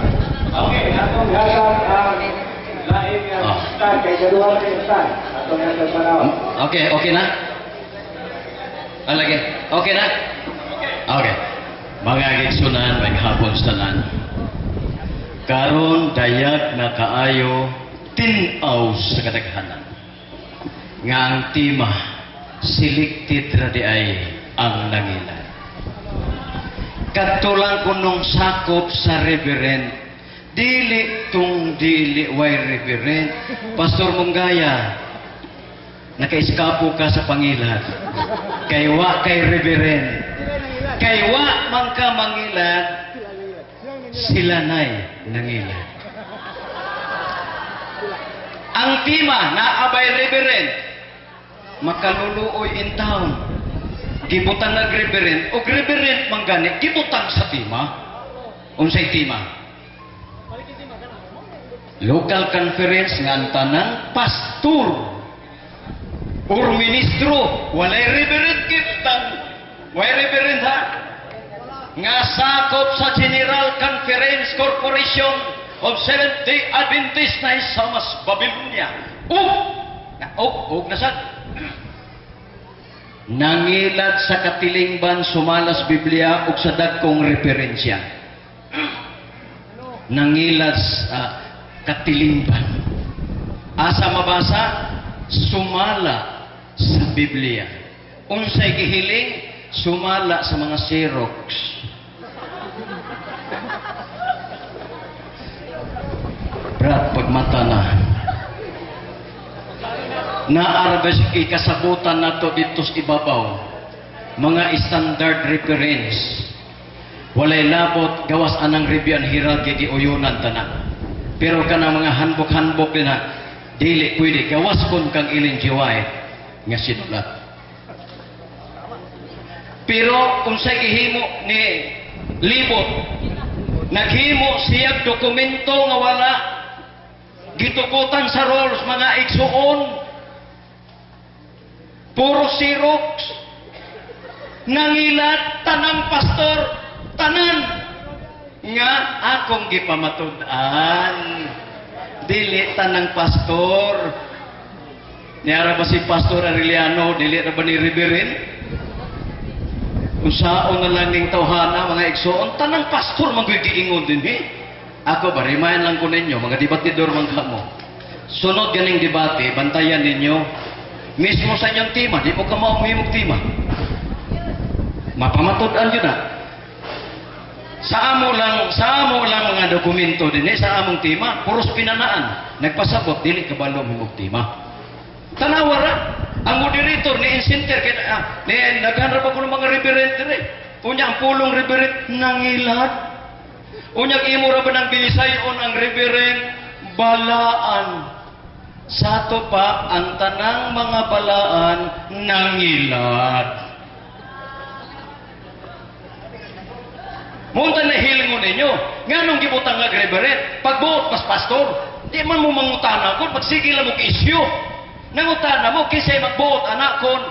Okay, atong hatag ang lain nga stan. Kay gaduha na yung stan. Atong hatag panahon. Okay, okay na? Ah, lagi. Okay na? Okay. Mga gigsunan, maghapon sa tanan. Karon dayag na kaayo tin-aw sa kadaghanan. Nga ang tema selected ra di ay ang nangilan. Kadto lang kunong sakop sa reverend. Dili tung dili way reverend. Pastor Munggaya, nakaiskapo ka sa pangilad. Kay wa kay reverend. Kay wa man ka mangilad, sila nay nangilad. Ang tema na abay reverend, makaluluoy in town. Gibutang nag reverend o reverend man gani gibutang sa tema. Unsay tema? Local conference nga ang tanang pastor or ministro walay reverend gibutang. Way reverend ha? Nga sakop sa General Conference Corporation of Seventh-day Adventist na Isamas Babylonia. Ug na ug ug nasad nangilad sa katilingban sumalas Biblia ug sa dagkong referensya. Nangilad sa katilingban. Asa mabasa? Sumala sa Biblia. Unsay gihiling? Sumala sa mga Xerox. Brad, pagmata na. Naarabas ikasabutan nato dito sa ibabaw. Mga standard reference. Walay labot, gawas anang review and herald kay giuyunan tanan. Pero kanang mga handbook-handbook nila, dili pwede, gawas kon kang Ellen G. White nga sinulат. Pero kung sa gihimo ni Libot, naghimo siya dokumento nga wala gitukutan sa rolls mga igsuon, puro Xerox, nangilat tanang pastor, tanan nga akong gipamatud-an. Dili tanang pastor. Niara ba si Pastor Arellano, dili ra ba ni Reverend? Unsaon na lang ning tawhana mga igsoon, tanang pastor man gyud giingon dinhi. Ako ba remind lang ko ninyo mga debatidor man kamo. Sunod ganing debate, bantayan ninyo mismo sa inyong tema, di mo ka maumimog tema. Mapamatud-an yun na. Sa amo lang mga dokumento dinhi sa among tema, puros pinanaan. Nagpasabot dili kabalo mimog tema. Tanawa ra ang moderator ni incenter kay ni naghanap ako ng mga reverend dire. Unya ang pulong reverend nangilad. Unya imo ra ba ng bisayon ang reverend balaan. Sato pa ang tanang mga balaan nangilad. Munta na hilingon ninyo. Nganong gibutang nga reverend? Pagbuot mas pastor. Di man mo mangutana kon magsige lang mo isyu. Nangutana mo kinsay magbuot anak kon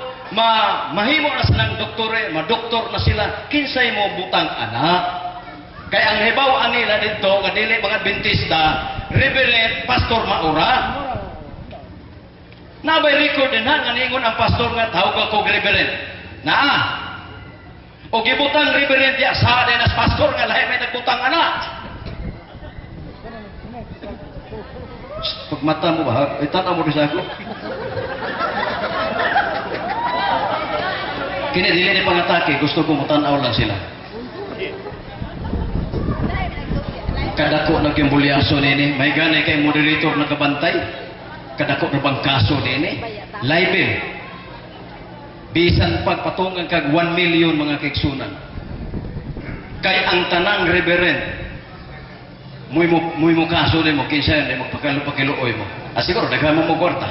mahimo na silang doktore, madoktor na sila, kinsay mo butang anak. Kay ang hibaw nila didto nga dili mga Adventista, reverend pastor maura. Nabay record din ha nga niingon ang pastor nga tawag ko reverend. Naa. O gibutang reverend diya sa din as pastor nga lahi may nagbutang anak. Pagmata mo ba? Itan-aw mo sa ako. Kini dili ni pangatake, gusto ko mutan-aw lang sila. Kadako na gyud bulyaso nini. May gani kay moderator nakabantay. Kadako na bang kaso nini? Libel. Bisan pagpatungan kag 1 million, mga kaigsunan. Kay ang tanang reverend muy mo kaso nimo, kinsa yun mo pakiluoy mo. Ah, siguro daghan mo mo kwarta.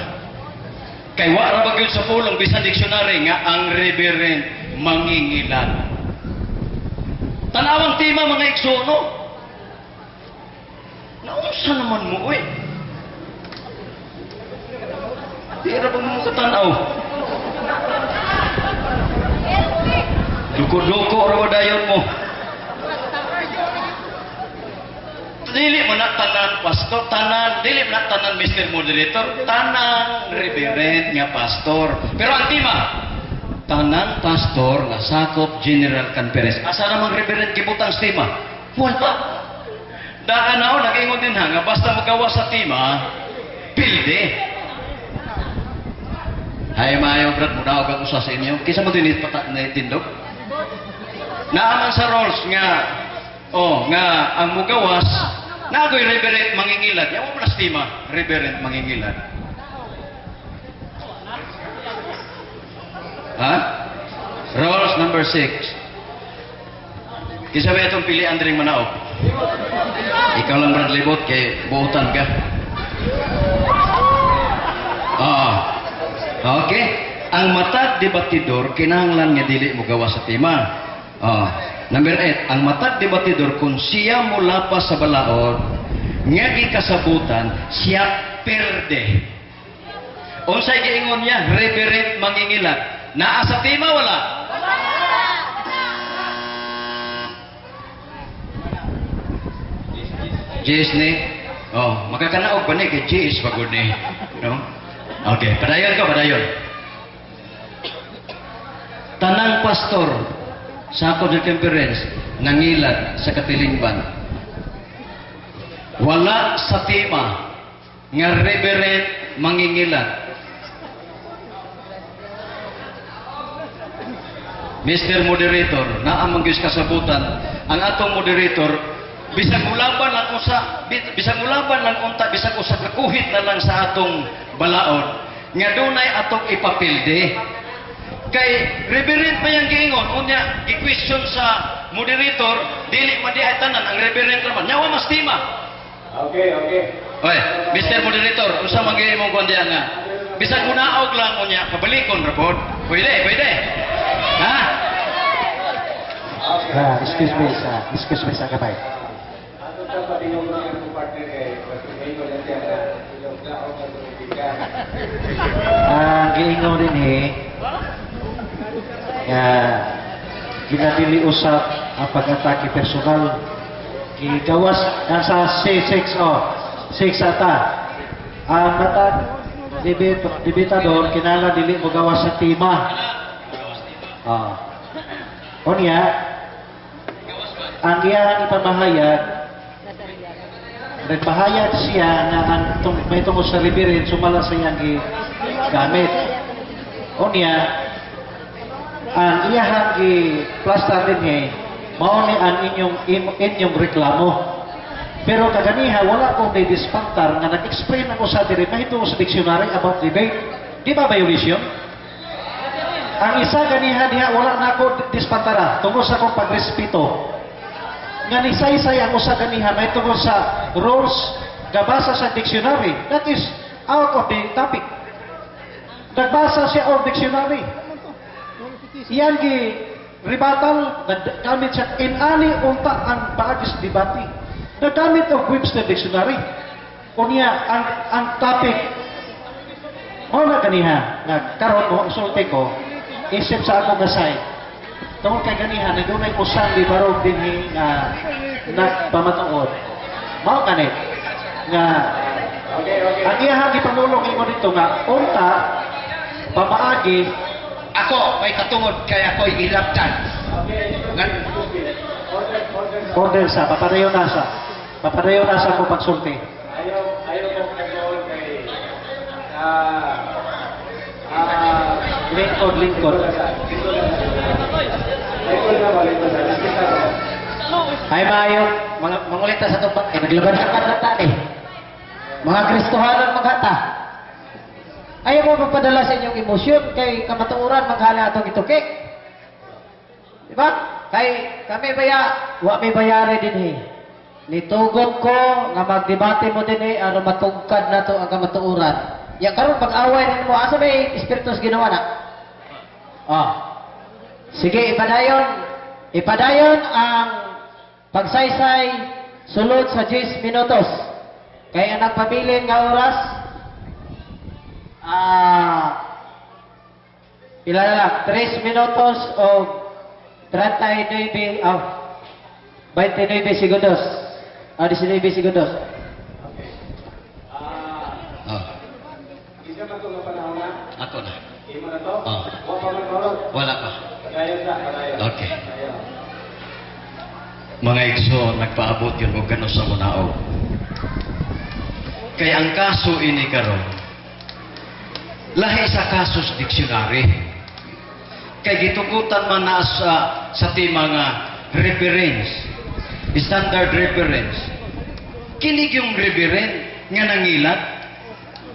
Kay wa ra ba gyud sa pulong bisan dictionary nga ang reverend mangingilad. Tanawang tema, mga igsuon. Naunsa naman mo, uy? Di ra ba mo katanaw? Duko-duko ra ba dayon mo? Dili mo na tanan pastor, tanan, dili mo na tanan Mr. Moderator, tanan reverend nga pastor. Pero ang tema, tanan pastor nga sakop General Conference. Asa namang reverend gibutang sa tema? Wala. Daan ako, nag-ingon din ha, nga basta magawa sa tema, pilde. Hay maayo, brad, munaog ang usa sa inyo. Kinsa mo din tindog? Naaman sa roles nga, oh, nga ang mugawas, naagoy reverend mangingilad. Yawa mo na sa tema, reverend mangingilad. Ha? Rules number 6. Kinsa ba itong pilian dring manaog? Ikaw lang, Brad Libot, kay buutan ka. Ah. Okay. Ang matag debatidor kinahanglan nga dili mo gawa sa tema. Ah. Number 8, ang matag debatidor kung siya mulapas sa balaod nga gikasabutan, siya perde. Unsay giingon niya? Reverend mangingilad. Naa sa tema wala? Jis ni. Oh, makakanaog pa ni kay Jis pagod ni. No? Okay, padayon ko, padayon. Tanang pastor sa ako ng conference nangilad sa katilingban. Wala sa tema nga reverend mangingilad. Mr. Moderator, naa man gyud kasabutan ang atong moderator, bisag mulaban lang usa, bisag mulaban lang unta, bisag usa ka kuhit na lang sa atong balaod nga dunay atong ipapilde. Kay reverend pa yang giingon, unya gi-question sa moderator, dili man diay tanan ang reverend raman. Nyawa mas tema. Okay, okay. Oy, Mr. Moderator, unsa man gyud imong kuan diha nga? Bisag munaog lang unya, pabalikon ra pod. Pwede, pwede. Ha? Ah, excuse me sa, excuse me sa kabay. Ato sa patingog ng akong partner kay Pastor siya na ilog na o katubigan. Ang giingon din eh, nga ginadili usap ang pag-atake personal. Gigawas nasa C6 o 6 ata. Ang matag debitador kinahanglan dili mo gawas sa tema. Ah. Unya, ang iyang ipamahayag, nagpahayag siya nga ang may tungod sa reverend sumala sa iyang gigamit. Unya, ang iyang gi-plaster dinhi, mao ni ang inyong reklamo. Pero kaganiha wala ko may dispantar nga nag-explain ako sa diri mahitungod sa dictionary about debate. Di ba violation? Ang isa ganiha diha wala na ako dispantara tungod sa akong pagrespeto. Nga nisaysay ang usa ganiha mahitungod sa rules gabasa sa dictionary. That is out of the topic. Nagbasa siya og dictionary. Iyan gi rebuttal, naggamit siya inani unta ang paagis debate. Naggamit og Webster Dictionary. Unya ang topic mao na ganiha nga karon mo sulti ko isip sa ako nga side. Tungod kay ganiha nadunay usang libarog dinhi nga nagpamatuod. Mao kani nga ang iyahang gipamulong imo dito nga unta pamaagi ako may katungod kay ako'y ilabtan. Order sa papadayon na sa. Papadayon na sa akong pagsulti. Ayaw kong nag-on kay lingkod, lingkod. Lingkod na ba? Lingkod na. Ay maayo. Mga mangulit ta sa atong balay, naglaban-laban na ta ni. Mga Kristohanon maghata. Ayaw mo magpadala sa inyong emosyon kay kamatuoran maghala atong ituki. Di ba? Kay kami baya, wa may bayari dinhi. Nitugot ko nga magdebate mo dinhi aron matugkad nato ang kamatuoran. Ya karon pag-away nimo, asa may espiritu sa Ginoo na? Oh. Sige, ipadayon. Ipadayon ang pagsaysay sulod sa 10 minutos. Kay ang nagpabilin nga oras, pila na lang? 3 minutos o 39, 29 segundos. 19 segundos. Oh, Isa man ito nga panahon na? Ako na. Imo na to? Oh. Wa pa man marot. Wala pa. Padayon na, padayon. Okay. Padayon. Mga igsoon, nagpaabot yun og gano sa munaog. Kay ang kaso ini karon, lahi sa kasos dictionary. Kay gitugutan man na sa tema nga reference, standard reference. Kini yung reverend nga nangilat,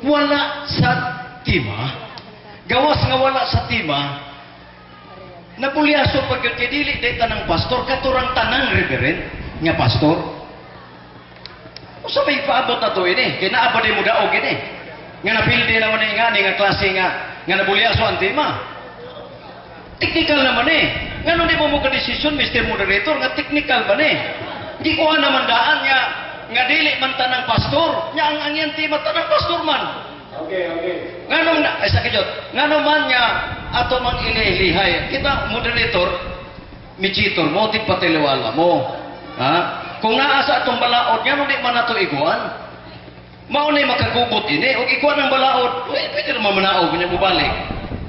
wala sa tema. Gawas nga wala sa tema, nabulyaso pag yun, kay dili day tanang pastor, katurang tanang reverend nga pastor. Usa may paabot na to ini, kay naa ba di mo daog ini? Nga napildi naman ni nga ni nga klase nga nga nabulyaso ang tema. Technical naman eh. Ngano di mo mo ka-desisyon, Mr. Moderator, nga technical ba ni? Gikuha naman daan nga nga dili man tanang pastor. Nya ang iyang tema tanang pastor man. Okay. Nganong na, ay sakit yun. Ngano man nga ato mang ilihlihay. Kita moderator, mediator mo, tigpatiliwala mo. Ha? Kung naa sa atong balaod, ngano di man nato iguan? Mao na makagugot ini, og iguan ang balaod, uy, pwede naman manaog, nya mubalik.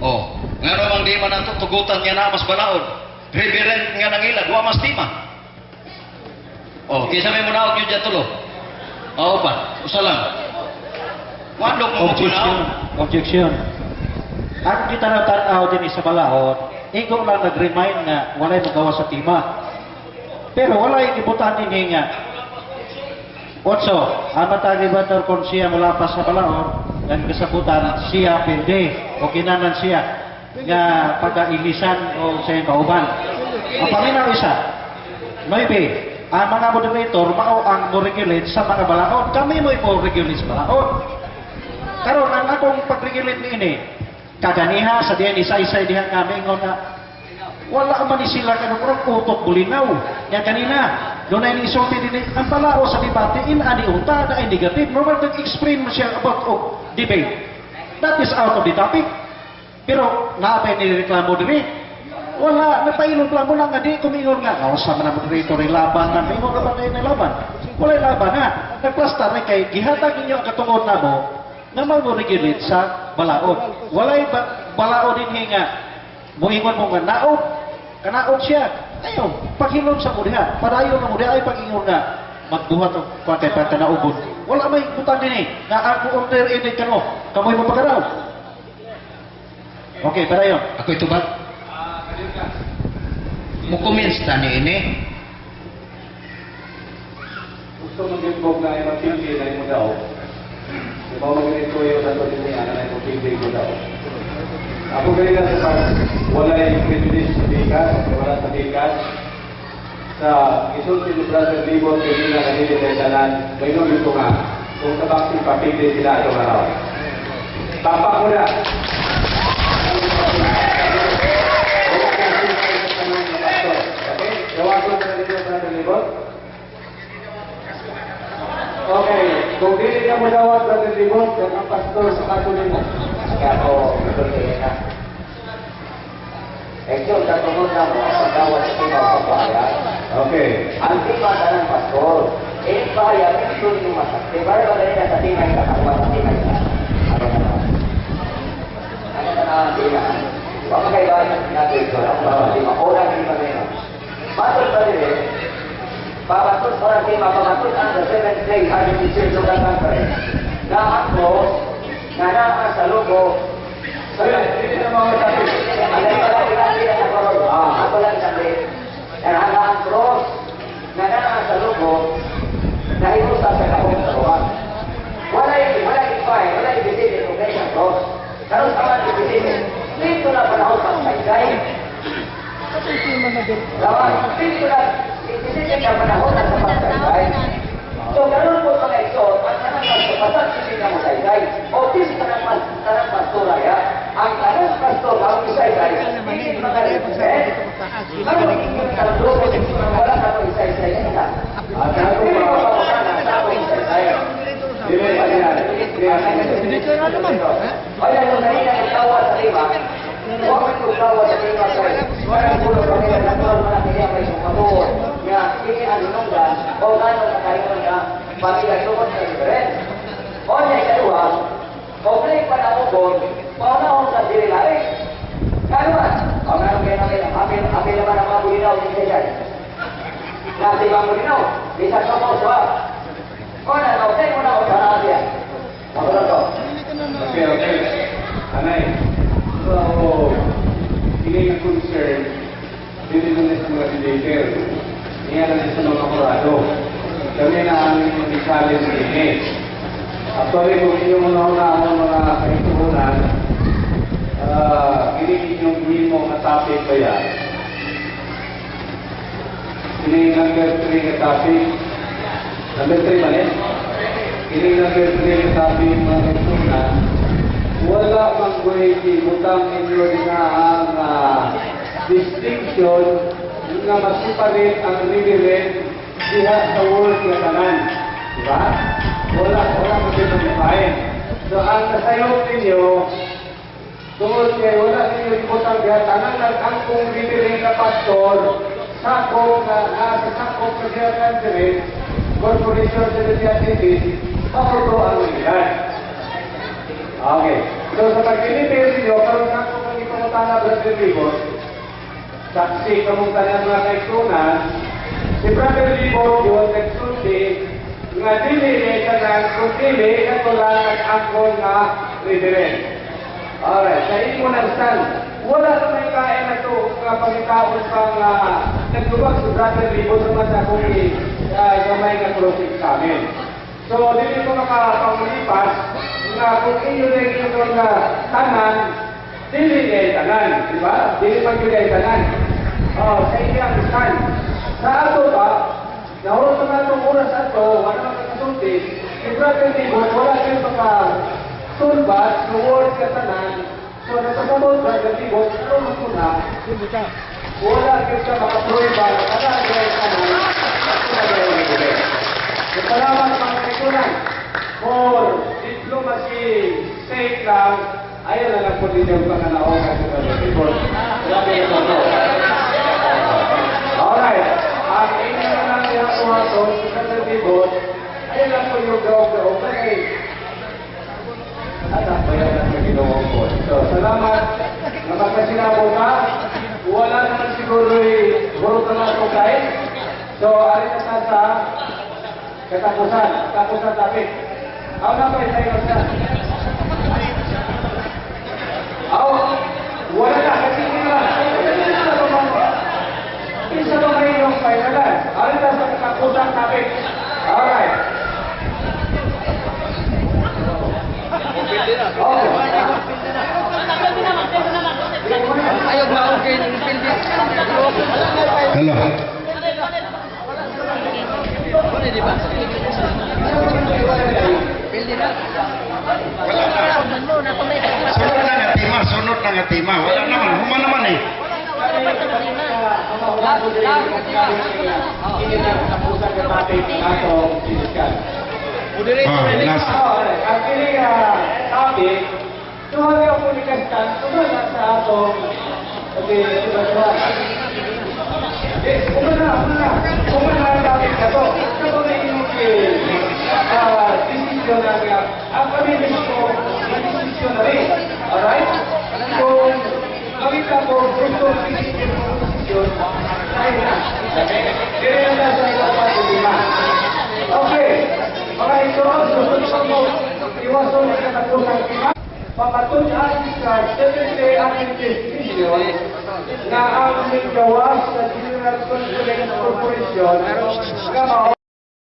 Oh, ngano mang di man nato tugutan nga naa mas balaod. Reverend nga nangilad, wa mas tima. Oh, kinsa may munaog yun dyan tulo? Oo pa, usa lang. Wadok mo Objection. munaog. Objection. Ang gitanaw-tanaw din sa balaod, ikaw lang nag-remind nga walay magawa sa tima. Pero walay gibutan dinhi nga Otso, ang matagi ba kung siya mula pa sa balaod, ang kasabutan siya pwede o kinanan siya nga pagkailisan o sa iyang kauban. Ang paminaw isa, Nueve, ang mga moderator mao ang mo-regulate sa mga balaod. Kami mo mo-regulate sa balaod. Karon ang akong pag-regulate niini, kaganiha sa diyan isa-isa diha nga mingon na wala man ni sila kanang murag utok bulinaw. Nya kanina, doon ay nisulti din ang palao sa debate in ani unta na ay negative. Normal nag-explain mo siya about og debate. That is out of the topic. Pero naapay ni reklamo diri. Wala, napailong reklamo lang nga di kumingon nga. Oh, sa man ang moderator ay laban na, mingon ka ba kayo na laban? Walay laban ha. Nagplasta na kay gihatag ninyo ang katungod namo nga mo-regulate sa balaod. Walay ba, balaod din nga muingon mo nga naog, kanaog siya. Ayaw, paghilom sa mudya, padayon na mudya ay pag-ingon nga magbuhat og kay pagkanaubod. Wala may butang dinhi nga ako order ini kano, kamoy mo pagkanaw. Okay, padayon. Ako ito ba? Mukumins ta ni ini. Gusto mo din na ay magpildi na imo daw. Di ba mo ganito yung nato din niya na imo ko daw. Ako ganyan sa pag walay prejudice sa bikas, wala sa bikas. Sa isulti ni Brother Libon, kay nila kanili tayo tanan, bayon dito nga, kung sa vaccine papildi sila itong araw. Papa ko na. Okay? Tawagan ko na dito, Brother Libon. Okay, kung dili ka mo dawat, Brother Libon, ang pastor sa kaso nimo. Kaya ako, ituloy na. Ekyo, katungod na mo ang pagdawat sa tema sa bayan. Okay. Ang tema ng pastor, eh bayan, ito yung masakte. Para ba ganyan sa tema ika, ako sa tema ika. Ano na naman? Ano na naman ang tema? Baka kayo ba natin ito? Ako ba sa tema? Unang tema na yun. Matod ba rin eh? Pamatod sa tema, pamatod ang the Seventh Day Adventist Church of the Conference. Na ang cross, na naa sa logo, Hindi na mga topic. Ako lang sabi, ang cross na naa sa logo, Lawan, dito na, isipin na panahon na sa pagsaysay. So, karon po mga igsoon, ang tanang pastor, basta hindi na mo saysay. O bis tanang, tanang pastora ya, ang tanang pastor, ang isaysay, hindi mga represent. Ano yung grupo, wala ka po isaysay nila. Hindi mo pa sa ako isaysay. Dili pa niya. Kaya kung kanina nagtawa sa lima, huwag mo nagtawa sa lima kay walang pulo kami na natural man ang iya may sumatuon nga kini ang hinungdan o gano'n na kayo nga pamilya tungkol sa reverend. O niya ikaduha, o play panaugon, paunahon sa dili lain. Kano man? O nga kaya namin, apil, apil naman ang mga bulinaw din siya dyan. Nasa ibang bulinaw, bisan pa mo, suwa. O na, o mo na ako sa siya. Magulo to. Okay. Anay. So, ini ang concern, dili na sa mga debater. Niya na sa mga kurado. Kami na ang challenge ini. Actually, kung inyong una ang mga kaigsuonan, ini inyong himo nga topic ba yan? Ini number 3 nga topic. Number 3 man eh? Ini number 3 nga topic, mga kaigsuonan, wala man go'y butang ninyo nga ang distinction nga ma-separate ang reverend diha sa word nga tanan. Diba? Wala, wala mo dito define. So ang nasayop ninyo, tungod kay wala ninyo ibutang diha tanan nag-angkong reverend na pastor, sakop na nasa sakop sa General Conference, Corporation sa the Adventist, mao to ang ilan. Okay. So sa pag-deliver ninyo, karon sa akong ang ipangutana, Brother Libot, saksi kamong tanan mga kaigsuonan, si Brother Libot yun nagsulti nga dili ni tanan kung dili kato lang nag-angkon nga reverend. Alright, sa imo ng stand, wala na may kain na to nga pangitaon pang nagtubag si Brother Libot naman sa akong gamay nga cross-examine. So, dili ko makapangulipas nga kung inyo na inyo nga tanan, dili kay tanan, di ba? Dili man gyud kay tanan. Oh, sa inyo ang stand. Sa ato ba, nahurot naman itong oras ato, wala man kakasulti, si Brother Libot, wala kayo maka sulbat, sa word ka tanan. So, napasabot, Brother Libot, ano man ko na, wala kayo sa makapruiba, na tanan kay tanan, wala kayo nagubay. So, salamat mga kaigsuonan. For diplomacy sake lang, ayaw na lang po ninyo panganaon sa Brother Libot. Grabe ito to. Alright. Ang inyo na lang niya po ato sa Brother Libot, ayaw lang po yung gaog-gaog. Kaya, anak ba yan ang Ginoo ko? So, salamat. Na magkasinabo ka. Wala naman siguro burot na ito kahit. So, ari na sa katapusan. Katapusan topic. Ako na pa, isa sa. Aw, wala na. Kasi hindi na. Isa ba kayo yung finalan? Ari na sa katapusan topic. Alright. Okay. Ayaw ba okay ng pildi? Hello. Ano di ba? Pildi na. Wala na. Sunod na nga tema, sunod na nga tema. Wala naman, human naman eh. Last, last nga tema. Ini na katapusan ka topic atong i-discuss. Moderator Oh, na ni. last. Alright. Ang kini topic, tuhan nga po ni Kastan, tumala sa atong okay, diba? Eh, umana, umana. Umana ang topic na to. Ito na yung desisyon na nga. Ang kami mismo, may desisyon na rin. Alright? Kung makita ko, gusto desisyon ng desisyon, tayo na. Dire na sa ikapat-lima. Okay. Mga igsoon, susunod mo, iwason ang katapusan tema. Pamatud-an sa Seventh-day Adventist Mission na ang gawas sa General Conference Corporation nga mao